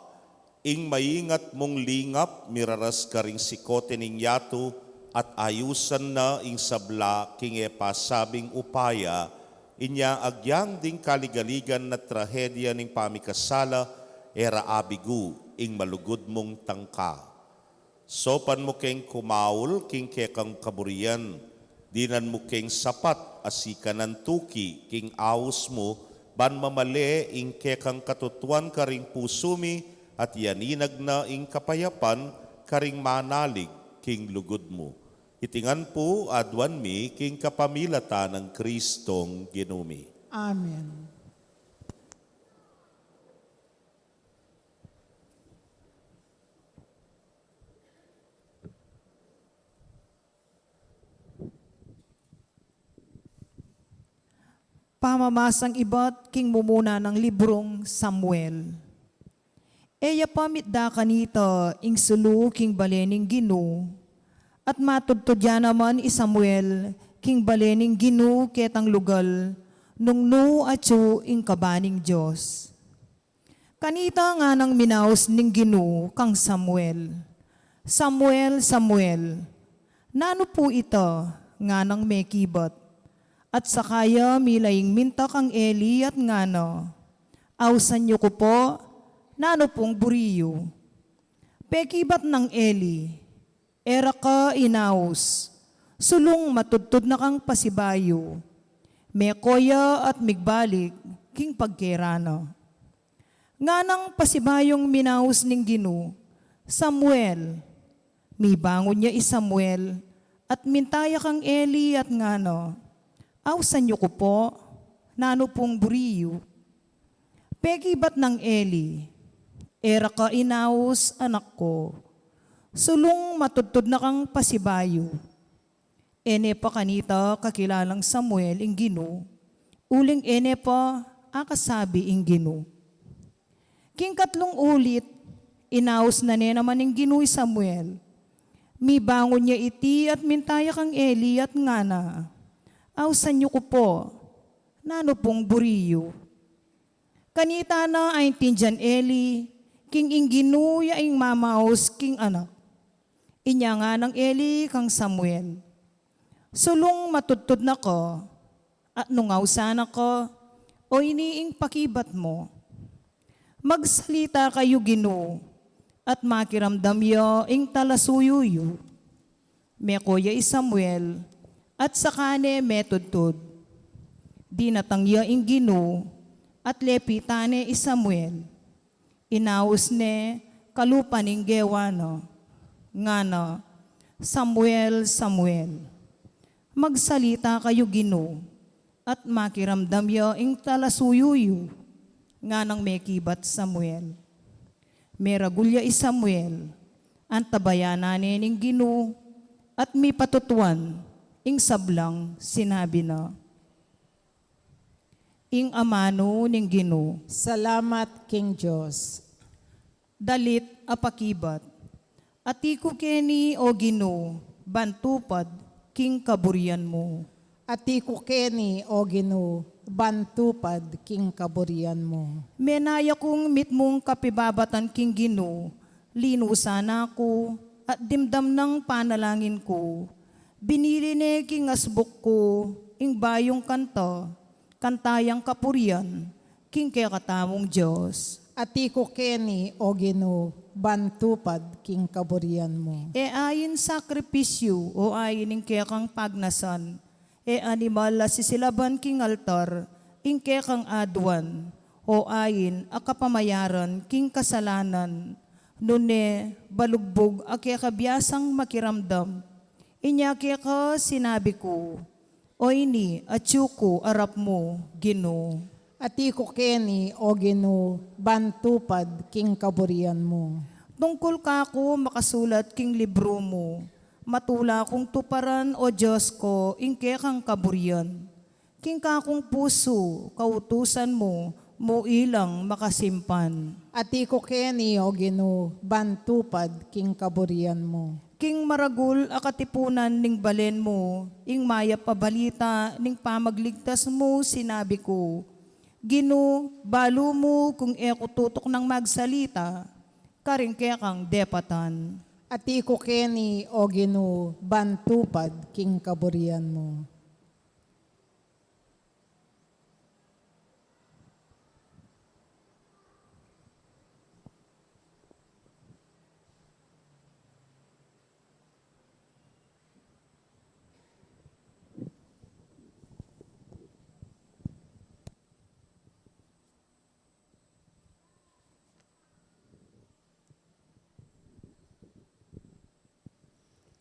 ing maingat mung lingap miraras karing sikote ning yatu at ayusan na ing sabla king e pasabing upaya, inya agyang ding kaligaligan na trahedya ning pamikasala, e ra abigu ing malugud mung tangka. Saupan mu keng kumaul king kekang kaburian, dinan mu keng sapat a sikanan tuki king aus mu, ban mamale ing kekang katutuan karing pusu mi, at yaninag na ing kapayapan karing manalig king lugud mu. Iti ngan pu aduan mi king kapamilatan nang Kristong Ginu mi. Amen. Pamamasang ibat king mumuna nang librung Samuel. E ya pa mitda kanita ing sulu king bale ning Ginu, at matudtud ya naman i Samuel king bale ning Ginu ketang lugal, nung nu atiu ing kaba ning Dios. Kanita nganang minaus ning Ginu kang Samuel, "Samuel, Samuel." "Nanu pu ita?" nganang mekibat. At saka ya milaing minta kang Eli at ngana, "Ausan yu ku pu, nanu pung buri yu?" Pekibat nang Eli, "E ra ka inaus, sulung matudtud na kang pasibayu." Meko ya at migbalik king pagkera na. Nganang pasibayung minaus ning Ginu, "Samuel." Mibangun ya i Samuel, at minta ya kang Eli at ngana, "Ausan yu ku pu, nanu pung buri yu?" Pekibat nang Eli, "E ra ka inaus, anak ku, sulung matudtud na kang pasibayu." E ne pa kanita kakilalang Samuel ing Ginu, uling e ne pa akasabi ing Ginu. King katlung ulit, inaus na ne naman ning Ginu i Samuel. Mibangun ya iti at minta ya kang Eli at ngana, "Ausan yu ku pu, nanu pung buri yu?" Kanita na aintindian Eli king ing Ginu ya ing mamaus king anak. Inya nganang Eli kang Samuel, "Sulung matudtud na ka, at nung ausan na ka, o ini ing pakibat mu. Magsalita kayu Ginu, at makiramdam ya ing talasuyu yu." Meko ya i Samuel, at saka ne metudtud. Dinatang ya ing Ginu, at lepitan ne i Samuel. Inaus ne kalupa ning gewa na, ngana, "Samuel, Samuel." "Magsalita kayu Ginu, at makiramdam ya ing talasuyu yu," nganang mekibat Samuel. Meragul ya i Samuel, antabayanan ne ning Ginu, at mipatutuan ing sablang sinabi na. Ing amanu ning Ginu. Salamat king Dios. Dalit a pakibat. Ati ku keni, o Ginu, ban tupad king kaburian mu. Ati ku keni, o Ginu, ban tupad king kaburian mu. Menaya kung mitmung kapibabatan king Ginu, linusan na ku, at dimdam nang panalangin ku. Binili ne king asbuk ku ing bayung kanta, kanta yang kapurian king kekatamung Dios. Ati ku keni, o Ginu, ban tupad king kaburian mu. E ain sakripisyu, o ain ing kekang pagnasan, e animal a sisilaban king altar, ing kekang aduan, o ain a kapamayaran king kasalanan, nune balugbug a keka biasang makiramdam. Inya keka sinabi ku, O ini, atyu ku arap mu, Ginu. Ati ku keni, O Ginu, ban tupad king kaburian mu. Tungkul kaku makasulat king libru mu. Matula kung tuparan, O Dios ko, ing kekang kaburian. King kakung pusu, kautusan mu, mu ilang makasimpan. Ati ku keni, O Ginu, ban tupad king kaburian mu. King maragul a katipunan ning balen mu, ing mayap a balita ning pamagligtas mu, sinabi ku, Ginu, balu mu kung e ku tutuknang magsalita, karing kekang depatan. Ati ku keni, O Ginu, ban tupad king kaburian mu.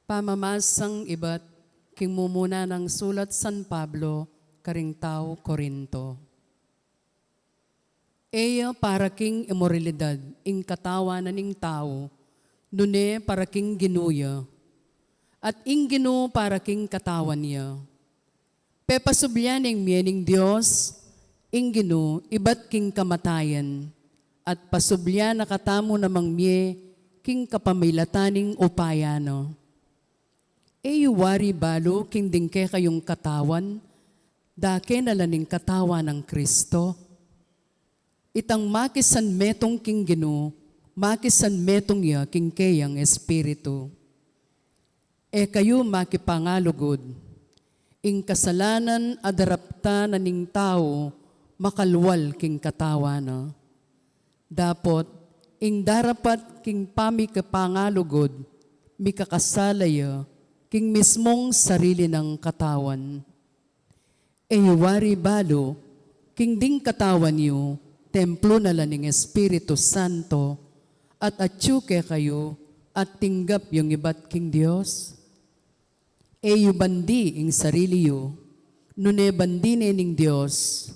Pamamasang ibat king mumuna nang sulat San Pablo karing tau Corinto. E ya para king imoralidad ing katawan na ning tau, nune para king Ginu ya, at ing Ginu para king katawan ya. Pepasublian ing mie ning Dios, ing Ginu, ibat king kamatayan, at pasublian na katamu namang mie king kapamilatan ning upaya na. E yu wari balu king ding kekayung katawan, dake na la ning katawan nang Kristo? Itang makisanmetung king Ginu, makisanmetung ya king keyang espiritu. E kayu makipangalugud. Ing kasalanan a daraptan na ning tau makalwal king katawan na. Dapot, ing darapat king pamikipangalugud, mikakasala ya king mismung sarili nang katawan. E yu wari balu, king ding katawan yu, templo na la ning Espiritu Santo, at atyu kekayu, at tinggap yung ibat king Dios? E yu bandi ing sarili yu, nune bandi ne ning Dios.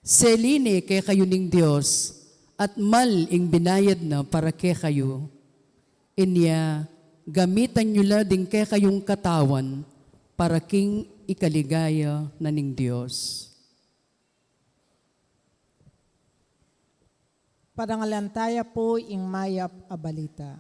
Seli ne kekayu ning Dios, at mal ing binayad na para kekayu. Inya, gamitan yu la ding kekayung katawan para king ikaligaya na ning Dios. Parangalan taya pu ing mayap a balita.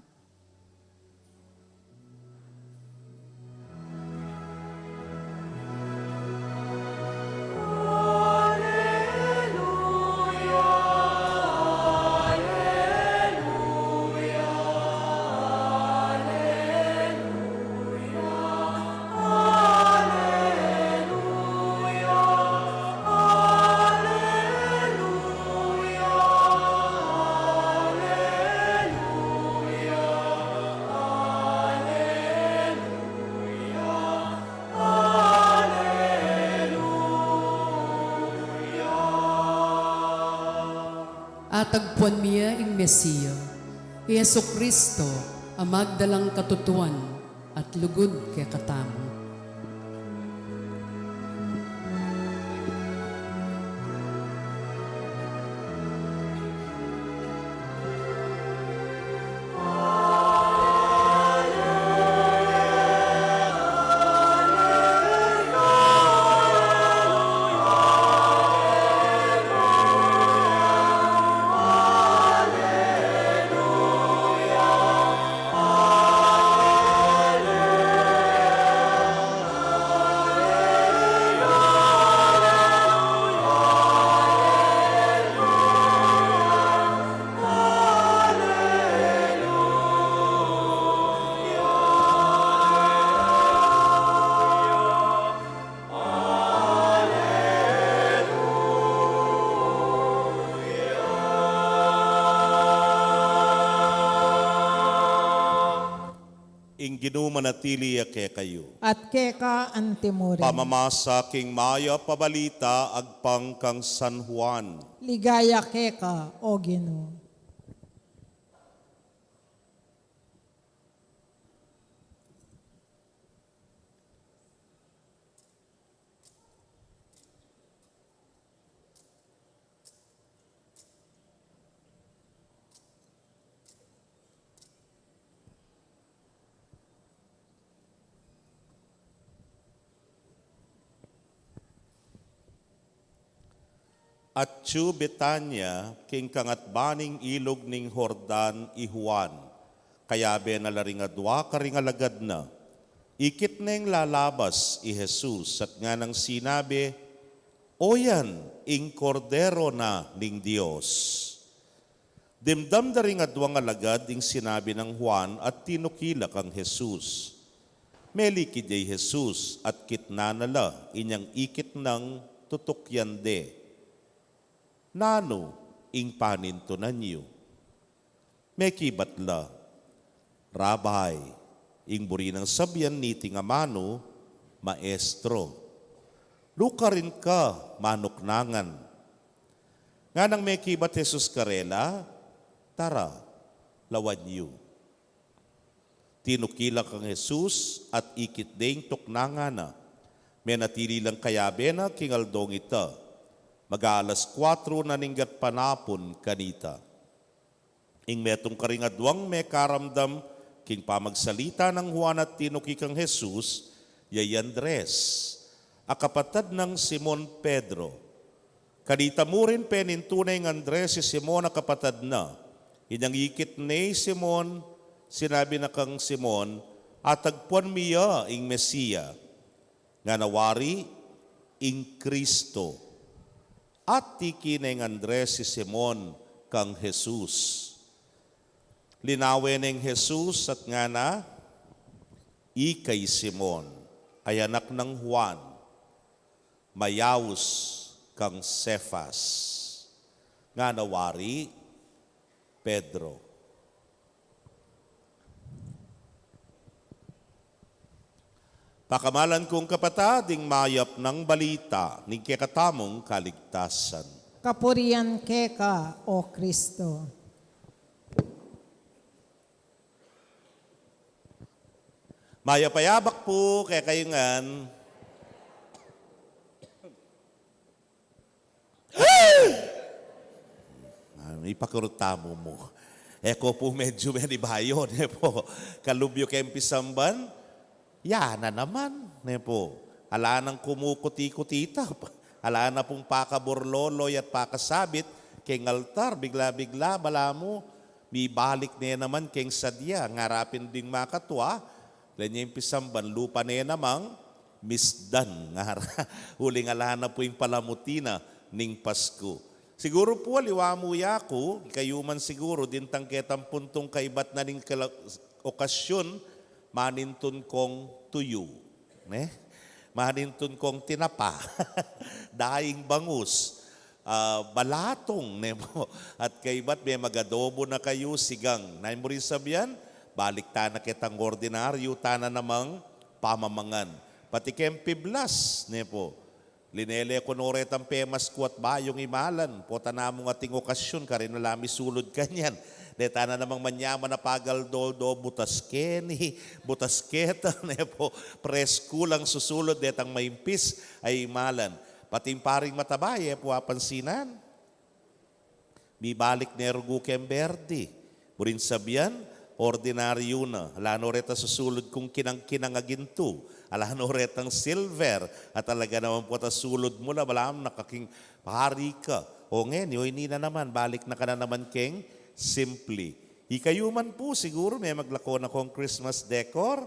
Atagpuan mi ya ing Mesia, i Jesucristo, a magdalang katutuan at lugud kekatamu. Ing Ginu manatili ya kekayu. At keka antimurin. Pamamasa king mayap a balita agpang kang San Juan. Ligaya keka, O Ginu. Atyu Betania, king kangatba ning ilug ning Jordan i Juan. Kayabe na la ring adwa karing alagad na. Ikit neng lalabas i Jesus at nganang sinabi, "O yan ing Kordero na ning Dios." Dimdam da ring adwang alagad ing sinabi nang Juan at tinukila kang Jesus. Melikid ya i Jesus at kitnan na la inyang ikit nang tutukyan de. "Nanu ing panintunan yu?" Mekibat la, "Rabbi," ing buri nang sabian niting amanu, "Maestro." "Nukarin ka manuknangan?" Nganang mekibat Jesus karela, "Tara, lawan yu." Tinukila kang Jesus at ikit deng tuknangan na. Menatili lang kayabe na king aldong ita. Mag-aalas kuatro na ning gatpanapun kanita. Ing metung karing adwang mekaramdam king pamagsalita nang Juan at tinuki kang Jesus, ya i Andres, a kapatad nang Simon Pedro. Kanita mu rin penintu neng Andres i Simon a kapatad na. Inyang ikit ne i Simon, sinabi na kang Simon, "Atagpuan mi ya ing Mesia," ngana wari, "ing Kristo." At tiki neng Andres i Simon kang Jesus. Linawen neng Jesus at ngana, "Ika i Simon, a anak nang Juan, mayaus kang Cefas," ngana wari, Pedro. Pakamalan kung kapatad, ing mayap nang balita ning kekatamung kaligtasan. Kapurian keka, O Kristo. Mayap a yabak pu kekayu ngan. Ah, ipakurut tamu mu. E ko pu medyu menibayu, ne pu. Kalub yu keng pisamban, ya na naman, ne pu. Ala nang kumukuti-kutita. Ala na pung pakaburloloy at pakasabit keng altar, bigla-bigla, balamu, mibalik ne naman keng sadya, ngarapin ding makatua, lenya ing pisamban lupa ne namang misdan, ngara. Uling ala na pu ing palamuti na ning Pasku. Siguru pu, aliwa mu ya ku, ikayu man siguru, dintang ketang puntung kaibat na ning kala-, okasyun, manintun kong tuyu, ne? Manintun kong tinapa, daing bangus, ah, balatung, ne pu. At kaibat me mag-adobo na kayu, sigang. Nanu mu ring sabian, balik tana ketang ordinaryu tana namang pamamangan. Pati keng piblas, ne pu. Linele ku no retang pemasku at bayung imalan, pota namung ating okasyun, karin na la misulud kanyan. Deta na namang manyaman a pagaldo-aldo, butas keni, butas keta, ne pu, presku lang susulud detang maimpis a imalan. Pati ing paring mataba, e pu apansinan. Mibalik ne rugu keng berdi. Buring sabian, ordinaryu na. Ala no retang susulud kung kinang-kinang a gintu. Ala no retang silver. At talaga naman pu, at sulud mu la, balamu na kaking pari ka. O ngeni, o ini na naman, balik na ka na naman keng simpli. Ikayu man pu, siguru me maglako na kong Christmas decor,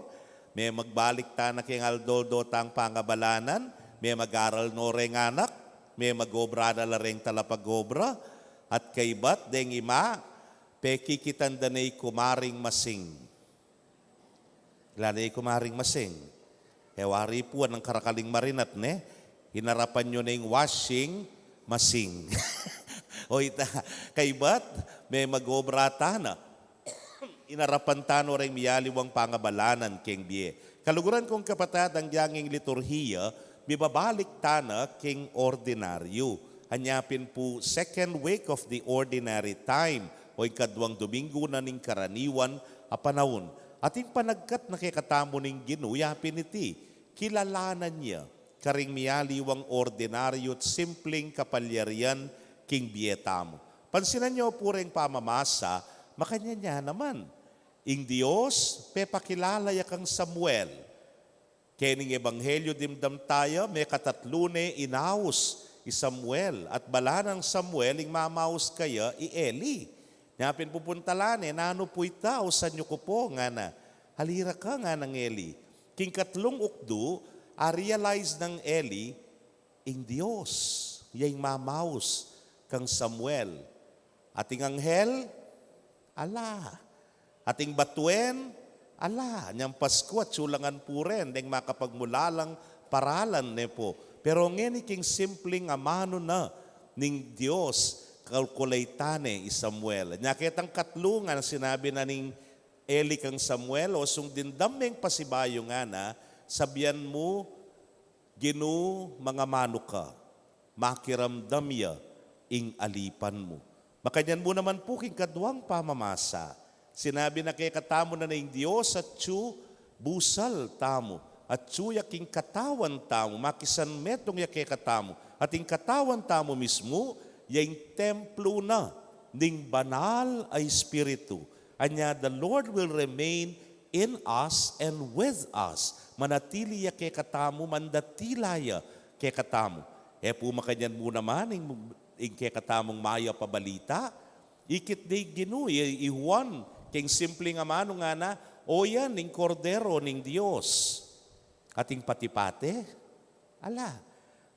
me magbalik tana keng aldo-aldo tang pangabalanan, me mag-aral no reng anak, me mag-obra na la reng talapag-obra, at kaibat deng ima, pekikitan da ne i Kumaring Masing. Kilala ye i Kumaring Masing? E wari pu, nang karakaling marinat, ne? Inarapan yu ne ing washing masing. O ita, kaibat, me mag-obra tana. Inarapan tana reng miyaliwang pangabalanan keng bie. Kaluguran kung kapatad, agyang ing liturhiya, mibabalik tana keng ordinaryu. Anya pin pu, second week of the ordinary time, o ing kaduang Domingo na ning karaniwan a panaun. At ing panagkat na kekatamu ning Ginu, ya pin iti, kilalanan ya karing miyaliwang ordinaryu at simpling kapalyarian king bie tamu. Pansinan yu pu reng pamamasa, makanyan ya naman. Ing Dios, pepakilala ya kang Samuel. Kening ebanghelyu dimdam taya, mekatatlu ne inaus i Samuel, at balanan nang Samuel ing mamaus kaya i Eli. Nya pin pupuntalan ne, "Nanu pu ita, ausan yu ku pu?" ngana. "Halira ka," nganang Eli. King katlung ukdu, a-realize nang Eli, ing Dios ya ing mamaus kang Samuel. Ating anghel, ala. Ating batuen, ala. Nyang Pasku, atsu la ngan pu ren deng makapagmulalang paralan ne pu. Pero ngeni king simpling amanu na ning Dios, kalkulatan ne i Samuel. Nya ketang katlu ngan sinabi na ning Eli kang Samuel, "O sung dimdam meng pasibayu," ngana, "sabian mu, Ginu, mangamanu ka, makiramdam ya ing alipan mu." Makanyan mu naman pu king kaduang pamamasa. Sinabi na kekatamu na ning Dios, "Atsu busal tamu, atsu ya king katawan tamu, makisanmetung ya kekatamu, at ing katawan tamu mismu, ya ing templo na ning Banal a Espiritu." Anya, "The Lord will remain in us and with us." Manatili ya kekatamu, mandatila ya kekatamu. E pu makanyan mu naman ing, ing kekatamung mayap a balita? Ikit de ing Ginu, i, i Juan, king simpling amanu ngana, "O yan ing Kordero ning Dios." Ating pati-pati? Ala.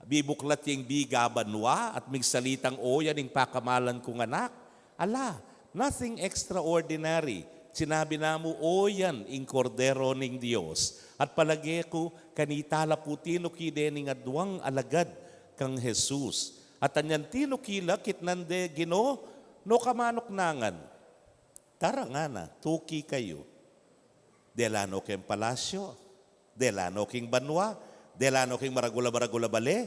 Bibuklat ya ing biga banua at migsalitang, "O yan ing pakamalan kung anak"? Ala. Nothing extraordinary. Sinabi na mu, "O yan ing Kordero ning Dios." At palage ku, kanita la pu tinuki de ning aduang alagad kang Jesus. At anyan tinuki la, kitnan de, "Ginu, nu ka manuknangan?" "Tara," ngana, "tuki kayu." Dela no keng palasyo, dela no king banua, dela no king maragul a, maragul a bale.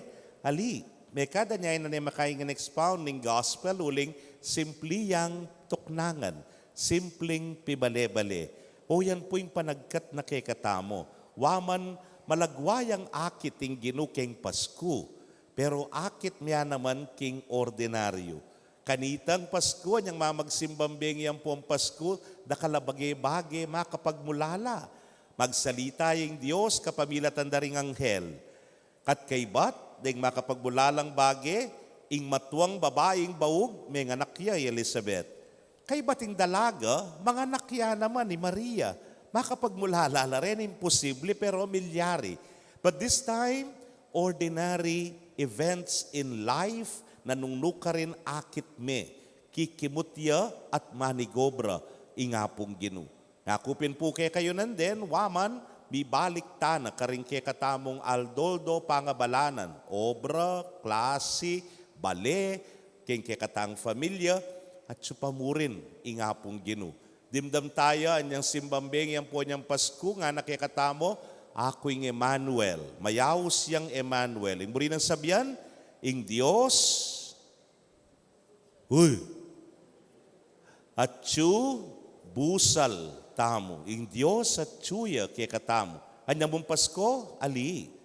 Ali, mekad anya, e na ne makaing expound ning gospel uling simpli yang tuknangan, simpling pibale-bale. O yan pu ing panagkat na kekatamu. Wa man malagwa yang akit ing Ginu keng Pasku, pero akit me ya naman king ordinaryu. Kanitang Pasku, anyang mamagsimbang bengi ampong Pasku, dakal a bage-bage makapagmulala. Magsalita ing Dios kapamilatan da ring anghel. At kaybat deng makapagmulalang bage, ing matuang babaing baug, menganak ya i Elizabeth. Kaybat ing dalaga, manganak ya naman i Maria. Makapagmulala la rin, imposible, pero milyari. But this time, ordinary events in life, nanung nukarin akit me, kikimut ya at manigobra ing Apung Ginu. Aku pin pu kekayu nandin, wa man, mibalik tana karing kekatamung aldo-aldo pangabalanan, obra, klasi, bale, king kekatang familia, at atsu pa murin ing Apung Ginu. Dimdam taya anyang simbang bengi ampong anyang Pasku, ngana kekatamu, "Aku ing Emmanuel." Mayaus yang Emmanuel. Ing buri nang sabian, ing Dios, uy, atsu busal tamu. Ing Dios atsu ya kekatamu. Anyang mung Pasku, ali,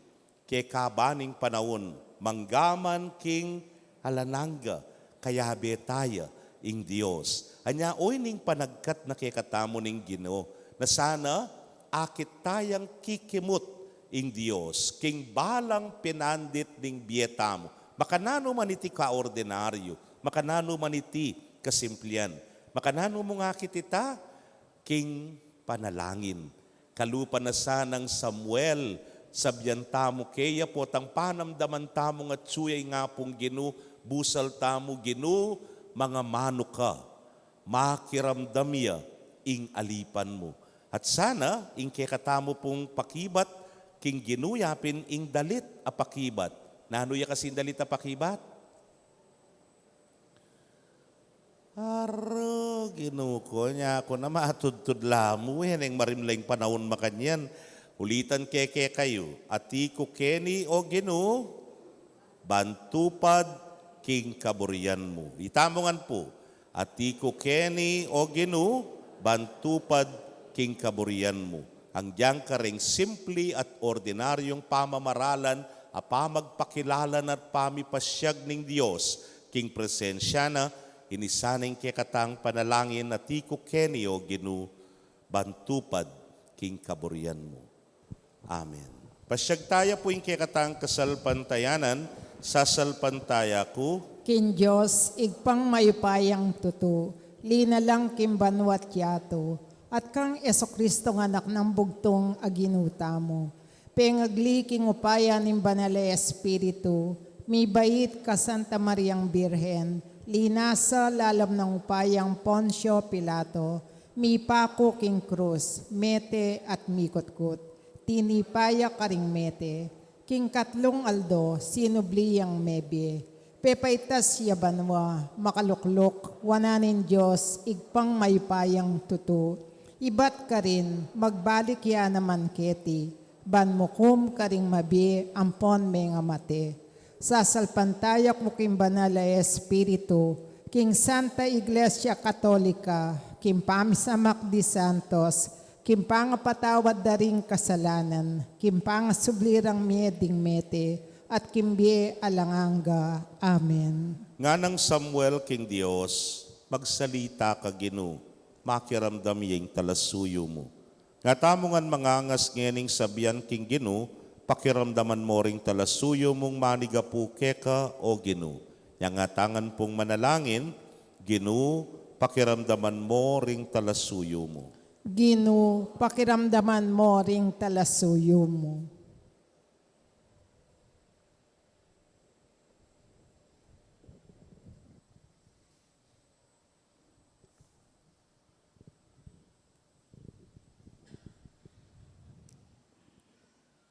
kekaban ning panaun, manggaman king alang angga, kayabe taya ing Dios. Anya, oyni ing panagkat na kekatamu ning Ginu, na sana akit tayang kikimut ing Dios king balang pinandit ning bie tamu. Makananu man iti kaordinaryu, makananu man iti kasimplian, makananu mung akit ita, king panalangin. Kalupa na sanang Samuel, sabian tamu keya potang panamdaman tamung atsu ya ing Apung Ginu, busal tamu, "Ginu, mangamanu ka, makiramdam ya ing alipan mu." At sana, ing kekatamu pung pakibat king Ginu, yapin ing dalit a pakibat. Nanu ya kasing dalit a pakibat? Aro, Ginu ku, nya ku na matudtud la mu, e neng marimla ing panaun makanyan. Ulitan ke kekayu, "Ati ku keni, O Ginu, ban tupad king kaburian mu." Itamu ngan pu, "Ati ku keni, O Ginu, ban tupad king kaburian mu." Anggiyang karing simpli at ordinaryung pamamaralan a pamagpakilala na at pamipasyag ning Dios king presensya na, ini sana ing kekatang panalangin, "Ati ku keni, O Ginu, ban tupad king kaburian mu." Amen. Pasyag taya pu ing kekatang kasalpantayanan, Sasalpantaya ku king Dios, Ibpang mayupayang tutu, linalang king banua't yatu, at kang Jesucristo, Anak nang bugtung a Ginu tamu, pengagli king upaya ning Banal a Espiritu, mibait kang Santa Mariang Birhen, linasa lalam ning upayang Poncio Pilato, mipaku king krus, mete at mikutkut. Tinipa ya karing mete, king katlung aldo sinubli yang mebie. Pepaitas ya banua, makalukluk wanan ning Dios, Ibpang mayupayang tutu. Ibat karin, magbalik ya naman keti, ban mukum karing mabie ampon mengamate. Sasalpantaya ku king Banal a Espiritu, king Santa Iglesia Katolika, king pamisamak di santos, king pangapatawad da ring kasalanan, king pangasubli rang mie ding mete, at king bie alang angga. Amen. Nganang Samuel king Dios, Magsalita ka, Ginu, makiramdam ya ing talasuyu mu. Nga tamu ngan mangangas ngening sabian king Ginu, Pakiramdaman mo ring talasuyu mung manigapu keka, O Ginu. Nyang atangan pung manalangin, Ginu, pakiramdaman mo ring talasuyu mu. Ginu, pakiramdaman mo ring talasuyu mu.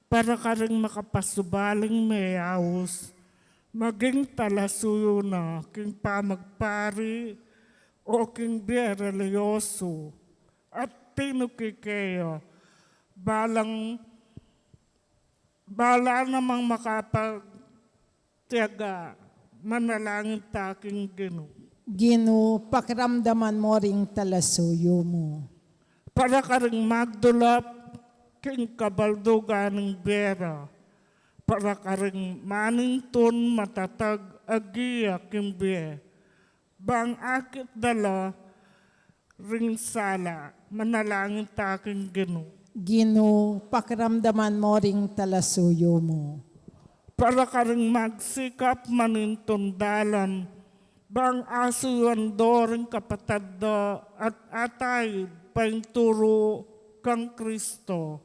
Para karing makapasubaling meyaus, maging talasuyu na king pamagpari o king bie relihiyosu, at tinuki keya, balang, bala namang makapagtiaga, manalangin ta king Ginu. Ginu, pakiramdaman mo ring talasuyu mu. Para karing magdulap king kabaldugan ning bie ra, para karing manintun matatag a gia king bie, bang akit da la ring sala, manalangin ta king Ginu. Ginu, pakiramdaman mo ring talasuyu mu. Para karing magsikap manintun dalan, bang asuyuan do ring kapatad da at ataid painturu kang Kristo,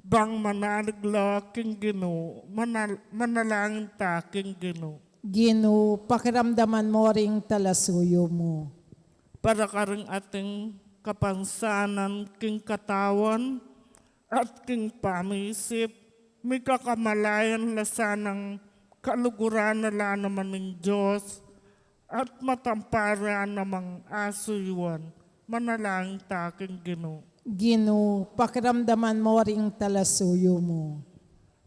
bang manalig la king Ginu, manal-, manalangin ta king Ginu. Ginu, pakiramdaman mo ring talasuyu mu. Para karing ating kapansanan king katawan at king pamisip, mika kamalayan la sanang kaluguran na la naman ning Dios, at matampar ya namang asuyuan, manalangin ta king Ginu. Ginu, pakiramdaman mo ring talasuyu mu.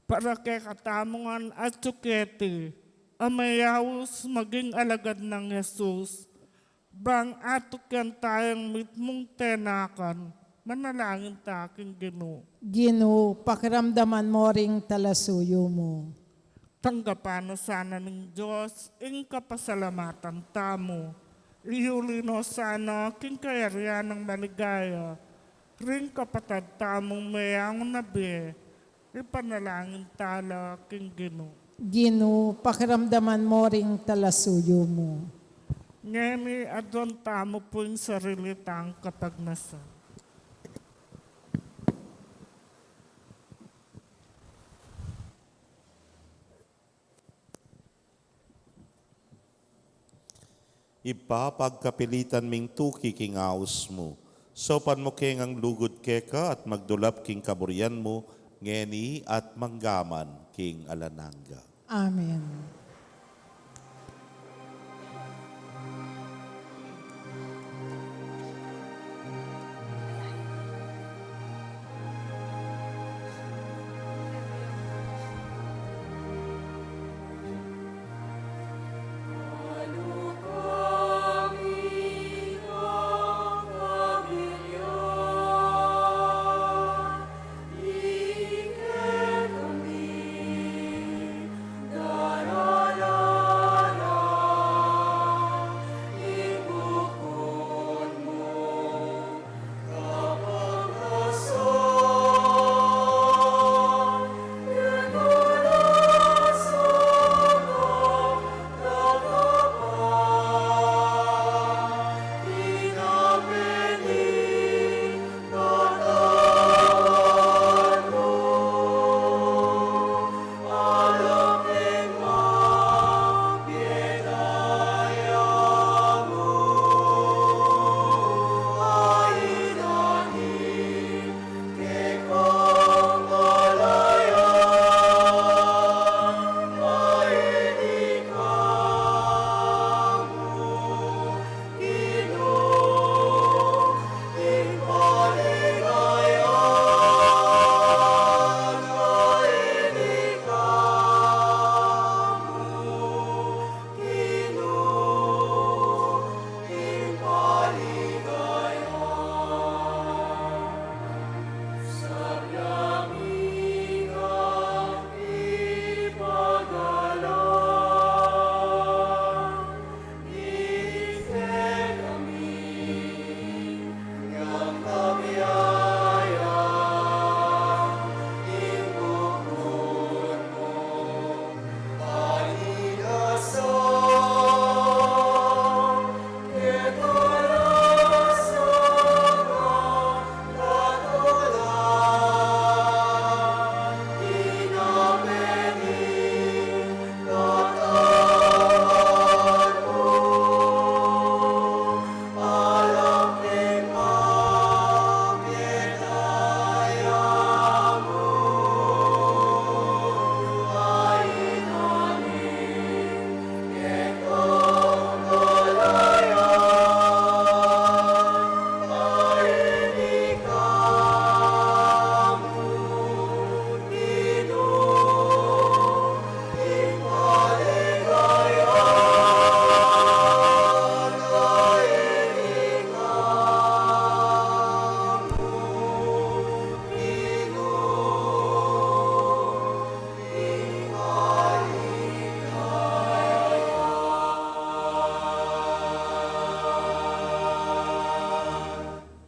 Para kekatamu ngan atyu keti, a meyaus maging alagad nang Jesus, bang atukyan tayang mitmung tenakan, manalangin ta king Ginu. Ginu, pakiramdaman mo ring talasuyu mu. Tanggapan na sana ning Dios ing kapasalamatan tamu. Iyuli no sana king kayarian nang maligaya ring kapatad tamung meyangu na bie, ipanalangin ta la king Ginu. Ginu, pakiramdaman mo ring talasuyu mu. Ngeni aduan tamu pu ing sarili tang kapagnasan. Ibpa, pagkapilitan ming tuki king aus mu. Saupan mu keng lugud keka at magdulap king kaburian mu, ngeni at manggaman king alang angga. Amen.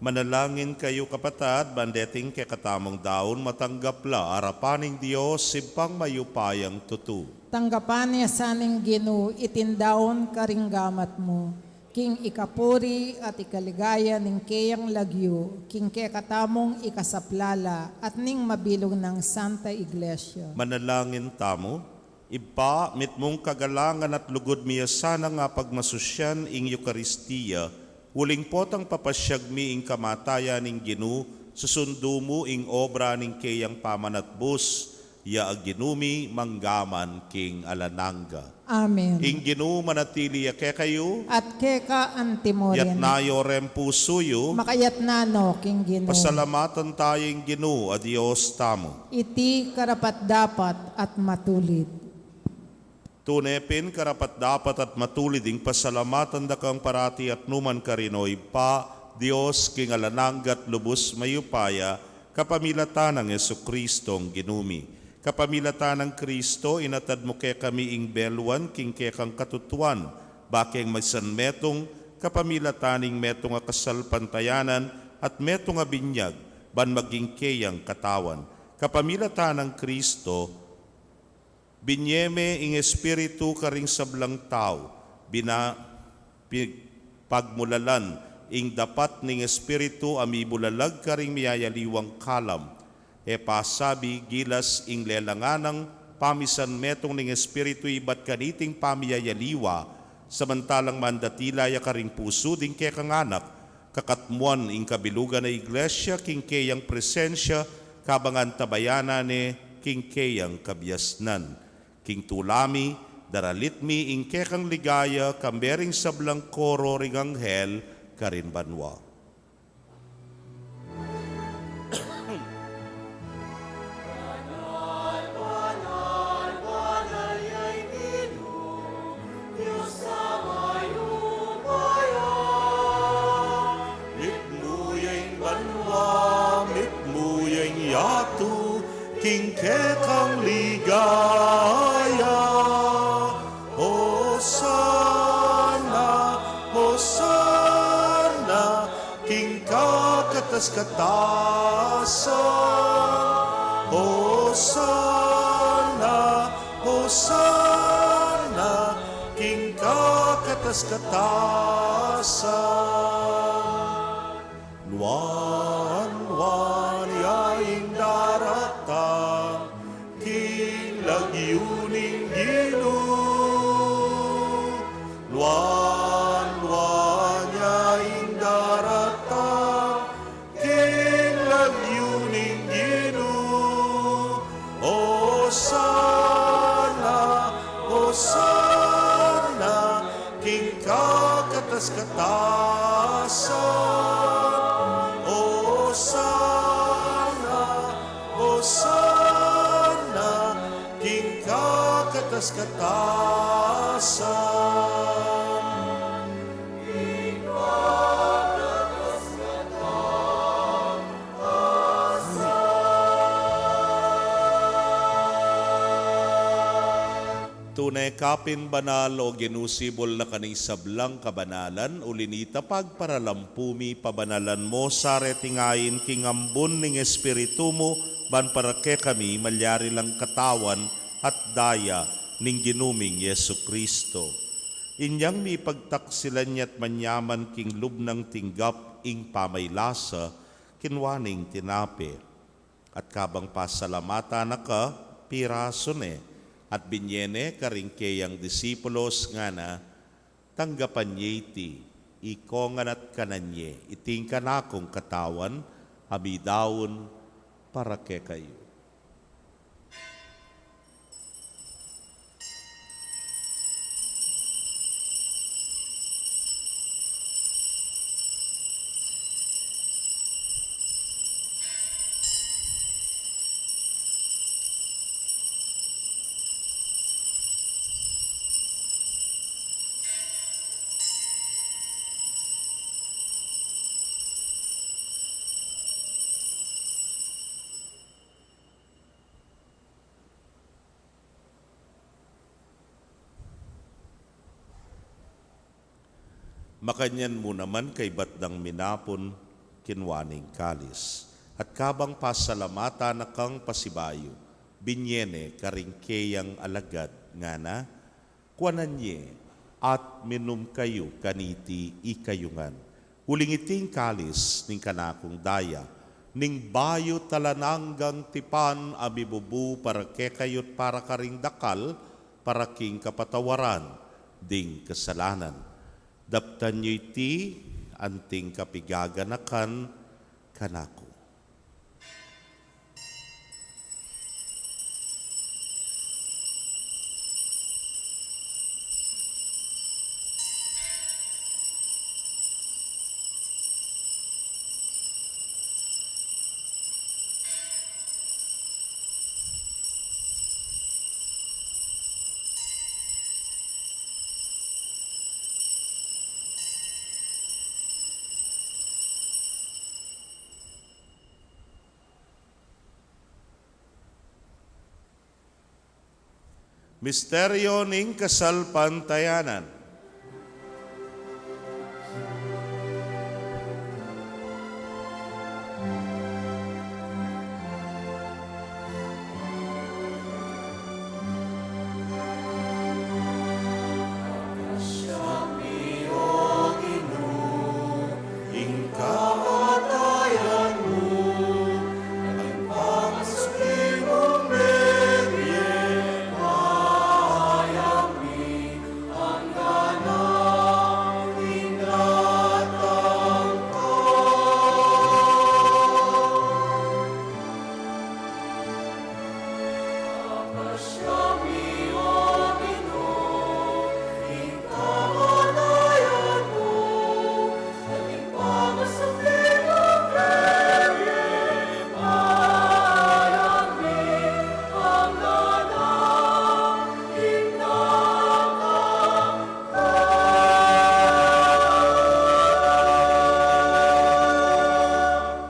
Manalangin kayu, kapatad, ban deting kekatamung daun matanggap la arapan ning Dios, Ibpang mayupayang tutu. Tanggapan na sa ning Ginu iting daun karing gamat mu, king ikapuri at ikaligaya ning keyang lagyu, king kekatamung ikasaplala at ning mabilug nang Santa Iglesia. Manalangin tamu. Ibpa, mitmung kagalangan at lugud mi ya sanang apagmasusyan ing Eukaristia, uling potang papasyag mi ing kamatayan ning Ginu, susundu mu ing obra ning keyang pamanatbus, ya a Ginu mi, mangga man king alang angga. Amen. Ing Ginu manatili ya kekayu. At keka antimurin. Yatna yu reng pusu yu. Makayatna no king Ginu. Pasalamatan taya ing Ginu a Dios tamu. Iti karapat-dapat at matulid. Tune pin karapat-dapat at matulid ing pasalamatan da kang parati at nukarin man, O Ibpa, Dios king alang angga at lubus mayupaya, kapamilatan nang Jesucristong Ginu mi. Kapamilatan nang Cristo, inatad mu kekami ing beluan king kekang katutuan, bakeng misan metung, kapamilatan ning metung a kasalpantayanan at metung a binyag, ban maging keyang katawan. Kapamilatan nang Cristo, binye me ing Espiritu karing sablang tau, bina-, pi-, pagmulalan ing dapat ning Espiritu a mibulalag karing miyayaliwang kalam. E pasabi, gilas ing lelangan nang pamisan metung ning Espiritu ibat kaniting pamiyayaliwa, samantalang mandatila ya karing pusu ding kekang anak, kakatmuan ing kabilugan a Iglesia king keyang presensya, kabang antabayanan ne king keyang kabiasnan. King tula mi, daralit mi ing kekang ligaya, kambe ring sablang koro ring anghel karin banua. Mitmu ya ing banua, mitmu ya ing yatu, king kekang ligaya. Hosana, Hosana, king kakatas-katasan. Hosana, Hosana, king kakatas-katasan. Nuan, nuan ya ing daratang king lagyu ning Ginu. Nuan, nuan ya ing daratang king lagyu ning Ginu. Hosana, Hosana, king kakatas-katasan. Hosana, Hosana, king kakatas-katasan. Tune ka pin banal, O Ginu, sibul na karing sablang kabanalan, uli na nita pagparalampu mi, pabanalan mu sa reting ain king ambun ning Espiritu mu, ban para kekami malyari lang katawan at daya ning Ginu ming Jesucristo. Inyang mipagtaksilan ya't manyaman king lub nang tinggap ing pamaylasa, kinua ne ing tinape, at kabang pasalamatan na ka, pirasu ne, at binye ne karing keyang disipulos, ngana: Tanggapan ye iti, ikongan at kanan ye, iti ing kanakung katawan, a midaun para kekayu. Makanyan mu naman kaybat dang minapun, kinua ne ing kalis, at kabang pasalamatan na kang pasibayu, binye ne karing keyang alagad, ngana: Kuanan ye at minum kayu kaniti ikayu ngan, uling iti ing kalis ning kanakung daya, ning bayu't alang anggang tipan a mibubu para kekayu't para karing dakal, para king kapatawaran ding kasalanan. Daptan yu iti anting kapigaganakan kanaku. Misteryo ning kasalpantayanan.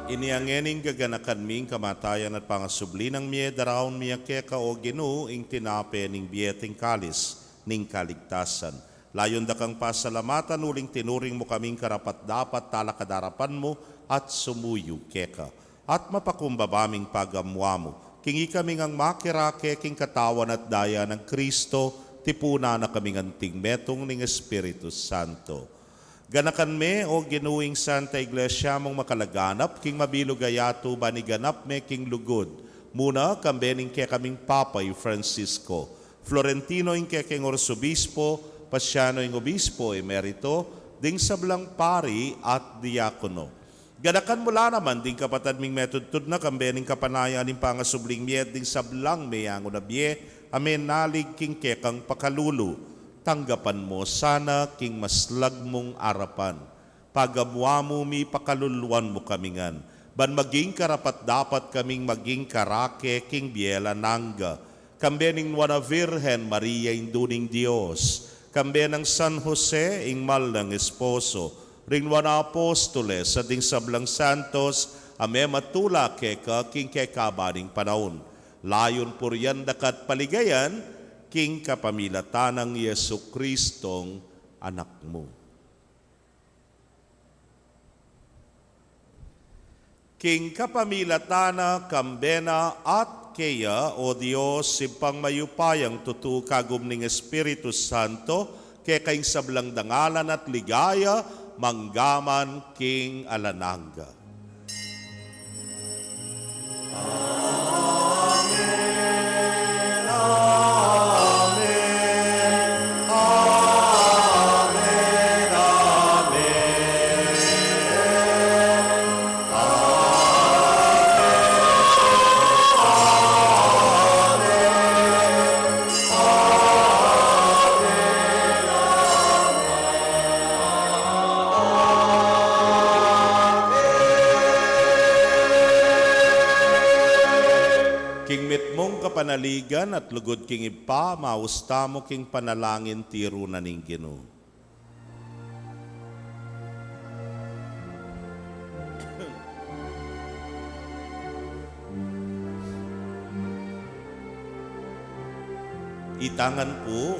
Ini ngeni ing gaganakan mi ing kamatayan at pangasubli nang mie, daraun mi keka, o Ginu, ing tinape ning bie at ing kalis ning kaligtasan. Layun da kang pasalamatan uling tinuring mu kaming karapat-dapat talakad king arapan mu at sumuyu keka. At mapakumbaba ming pagamuan mu king ikami ngang makirake king katawan at daya nang Kristo, tipunan na kaming anting metung ning Espiritu Santo. Ganakan me, o Ginu, ing Santa Iglesia mung makalaganap king mabilug a yatu ban iganap me king lugud, muna kambe ning kekaming Papa i Francisco, Florentino ing kekeng Arsobispo, Paciano ing Obispo Emerito, ding sablang pari at diakono. Ganakan mu la naman ding kapatad ming metudtud na kambe ning kapanayan ning pangasubling mie at ding sablang meyangu na bie a menalig king kekang pakalulu. Tanggapan mu sana king maslag mung arapan. Pagamuan mu mi, pakaluluan mu kami ngan, ban maging karapat-dapat kaming maging karake king bie alang angga, kambe ning Nuan a Virgen Maria, Indu ning Dios, kambe nang San Jose, ing mal nang esposo, ring nuan a apostoles, at ding sablang santos a mematula keka king kekaban ning panaun. Layun purian da ka at paligayan king kapamilatan nang Jesucristong Anak mu. King kapamilatan na, kambe na, at keya, o Dios, Ibpang mayupayang tutu, kagum ning Espiritu Santo, keka ing sablang dangalan at ligaya, mangga man king alang angga. King mitmung kapanaligan at lugud king Ibpa, maus tamu king panalangin tiru na ning Ginu. Itangan pu.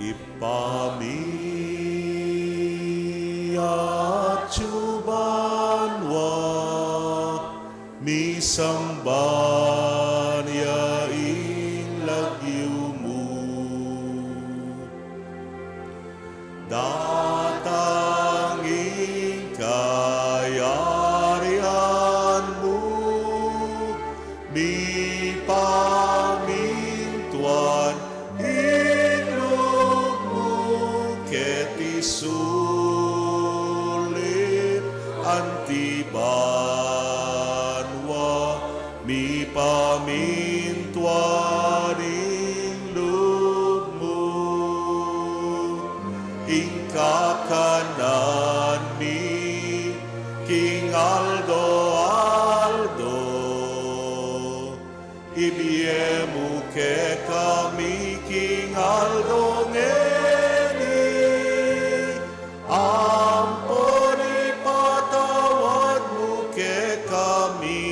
Ibpa mi, atsu ba Samban ya ing lagyu mu. Datang ing kayarian mu, mipamintuan ing lub mu keti sulip anti banua, mipamintuan ing lub mu. Ing kakanan mi king aldo-aldo ibie mu kekami king aldo ngeni, ampon ipatawad mu kekami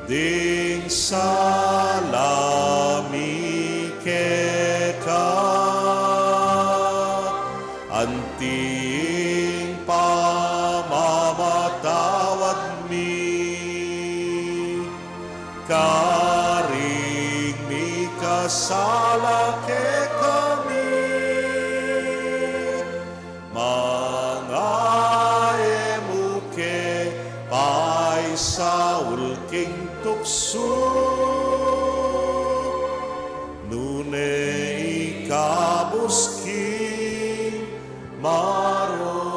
ding sala mi keka, anti ing pamamatawad mi karing mikasala kekami, manga e mu ke paisaul king tuksu, nune ikabus king marok.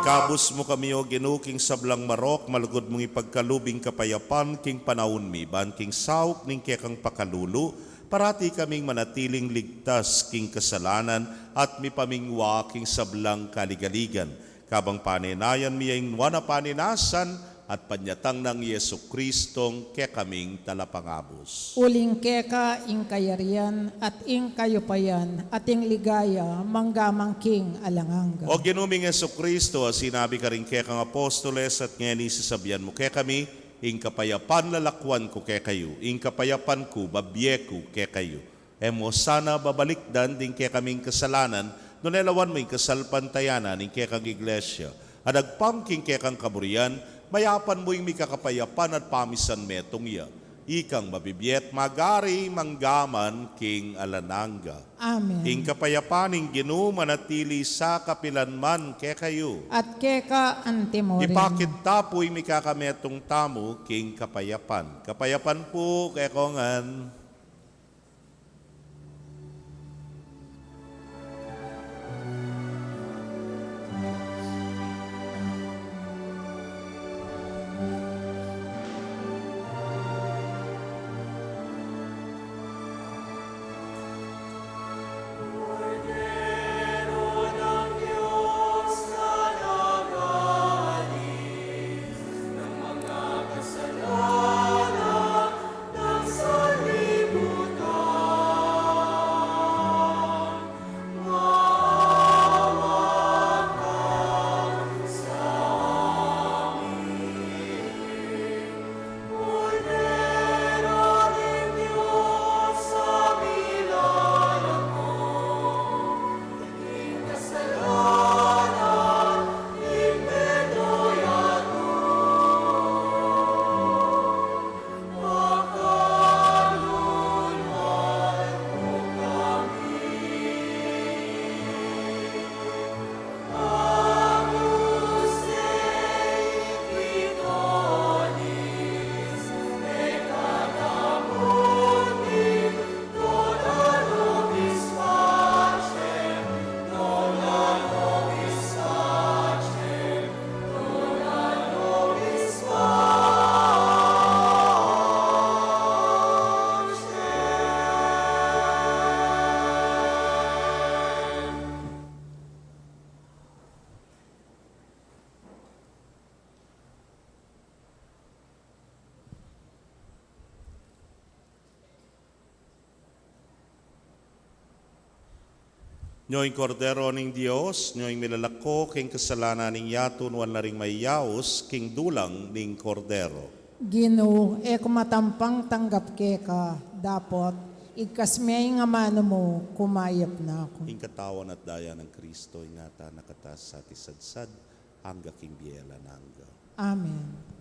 Ikabus mu kami, O Ginu, king sablang marok, malugud mung ipagkalub ing kapayapan king panaun mi, ban king saup ning kekang pakalulu, parati kaming manatiling ligtas king kasalanan at mipamingwa king sablang kaligaligan. Kabang panenayan mi ya ing nuan a panenasan at panyatang nang Jesucristong kekaming Talapangabus. Uling keka ing kayarian at ing kayupayan at ing ligaya mangga man king alang angga. O Ginu ming Jesucristo, a sinabi karing kekang apostoles, at ngeni sasabian mu kekami, ing kapayapan lalakuan ku kekayu, ing kapayapan ku babie ku kekayu. E mu sana babalikdan ding kekaming kasalanan, nune lawan mu ing kasalpantayanan ning kekang Iglesia. At agpang king kekang kaburian, mayapan mu ing mikakapayapan at pamisan metung ya. Ikang mabibie at magari mangga man king alang angga. Amen. Ing kapayapan ning Ginu manatili sa kapilan man kekayu. At keka anti mu rin. Ipakit ta pu ing mikakametung tamu king kapayapan. Kapayapan pu kekongan. Nyo ing Kordero ning Dios, nyo ing milalako king kasalanan ning yatu, nuan la ring mayaus king dulang ning Kordero. Ginu, e ku matampang tanggap keka, dapot Igkas me ing amanu mu, kumayap na ku. Ing katawan at daya nang Kristo, ingatan na kata sa at isadsad, angga king bie alang angga. Amen.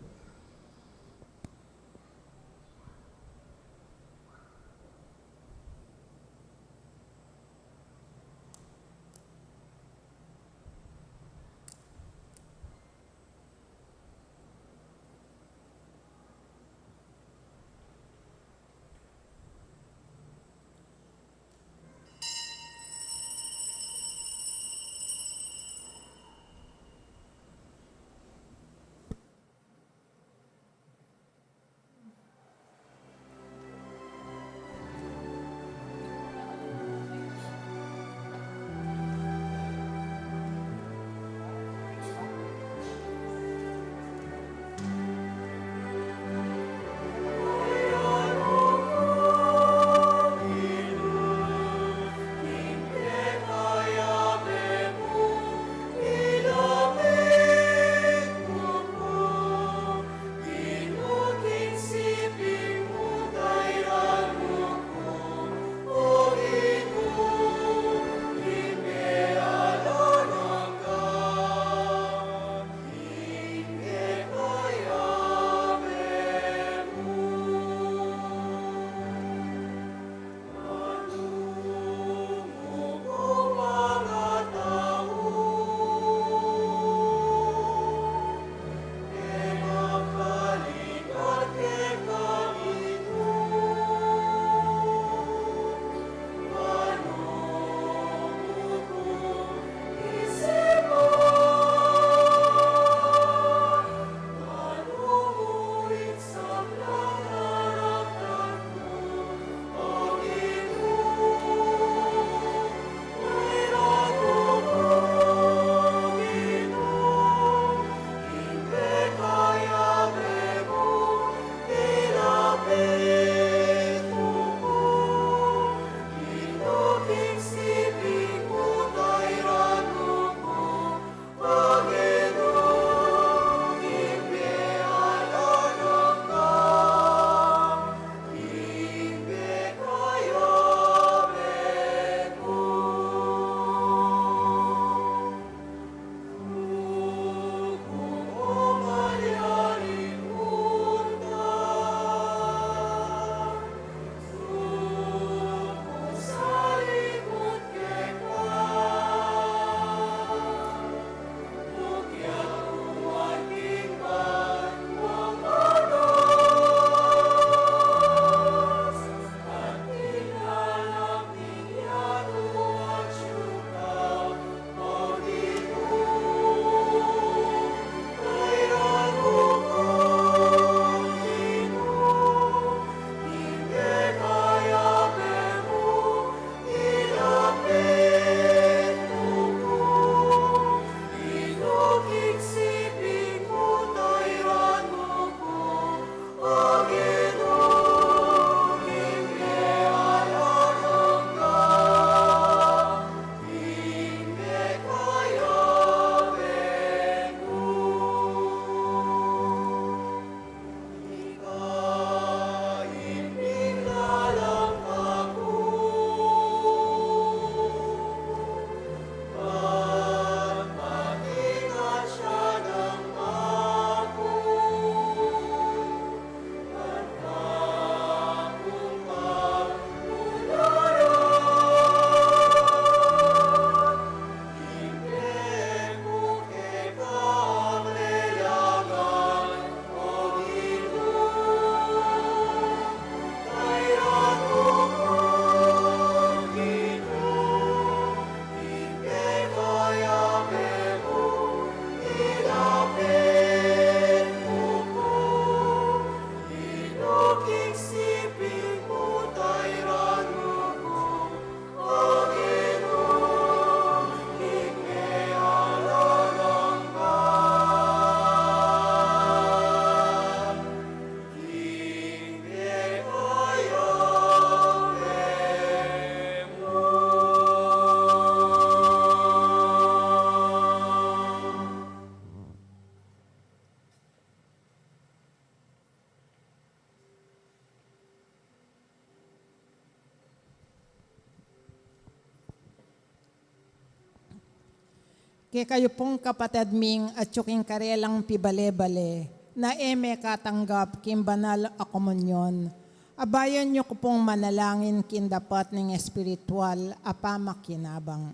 Kekayu pung kapatad ming atyu king karelang pibale-bale, na e mekatanggap king banal a komunyon, abayan yu ku pung manalangin king dapat ning espiritual a pamakinabang.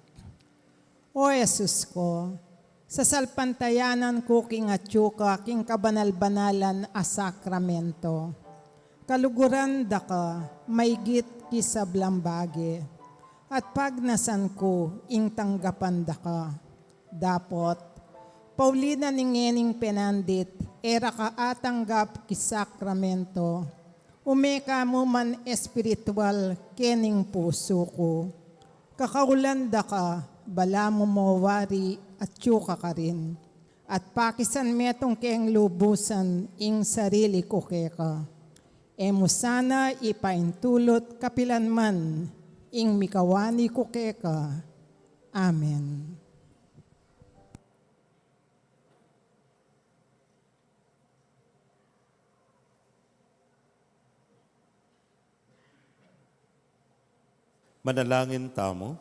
O Jesus ku, sasalpantayanan ku king atyu ka king kabanal-banalan a sakramento. Kaluguran da ka, maygit ki sablang bage, at pagnasan ku ing tanggapan da ka. Dapot, pauli na ning ngening penandit, e ra ka atanggap ki sakramento, ume ka mu man espiritual kening pusu ku. Kakaulan da ka, balamu mo wari atyu ka karin, at pakisan metung keng lubusan ing sarili ku keka. E mu sana ipaintulut kapilan man ing mikawani ku keka. Amen. Manalangin tamu.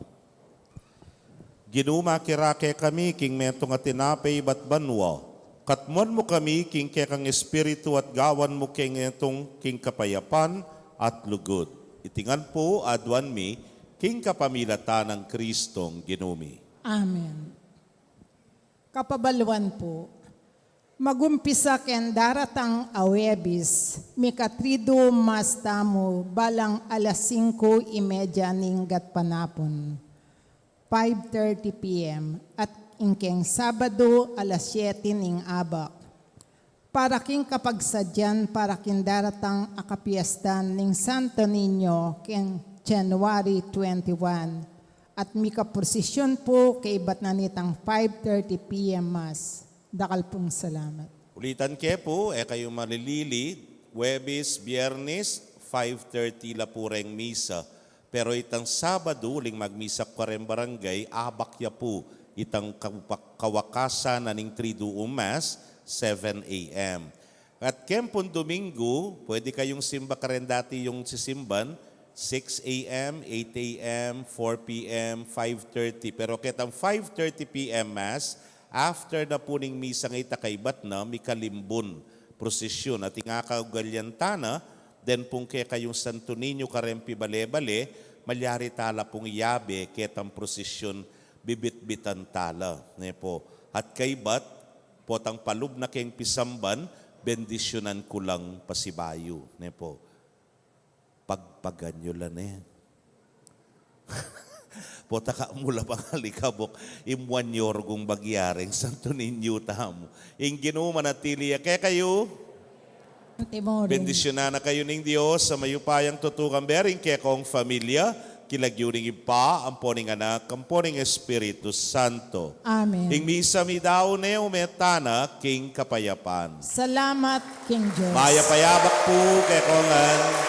Ginu, makirake kami king metung a tinape ibat banua, katmuan mu kami king kekang espiritu at gawan mu keng metung king kapayapan at lugud. Iti ngan pu aduan mi king kapamilatan nang Kristong Ginu mi. Amen. Kapabaluan pu, magumpisa keng daratang a Huwebes, mika Triduum Mass tamu balang alas singku y media ning gatpanapun, five thirty P M, at ing keng Sabadu alas siyete ning abak. Para king kapagsadyan para king daratang a kapiestan ning Santo Niño keng January twenty-one, at mika prosesyon pu kaibat na nitang five thirty P M Mass. Dakal pung salamat. Ulitan ke pu, e kayu malilili, Huwebes, Biyernes, five thirty la pu reng misa. Pero itang Sabadu, uling magmisa ku kareng barangay, abak ya pu itang kawa-, kawakasan na ning Triduum Mass, seven A M. At keng pung Domingo, pwede kayung simba kareng dati yung sisimban, six A M, eight A M, four P M, five thirty. Pero ketang five thirty P M Mass, after na pu ning misa, ngeni kaibat na, mika limbun prosesyon. At ing akaugalian tana, den pung kekayung Santo Niño kareng pibale-bale, malyari tala pung yabe ketang prosesyon, bibitbitan tala, ne pu. At kaibat, potang palub na keng pisamban, bendisyunan ku lang pasibayu, ne pu. Pagpagan yu la ne. Pota ka mu la pangalikabuk, imwan yu rugong bagya reng Santo Niño tamu. Ing Ginu manatili ya kekayu. Antimo rin. Bendisyunan na kayu ning Dios a mayupayang tutukan, bering kekong familia, king lagyu ning Ibpa, ampo ning Anak, ampo ning Espiritu Santo. Amen. Ing misa mi dau ne, ume tana king kapayapan. Salamat king Dios. Mayap a yabak pu kekongan.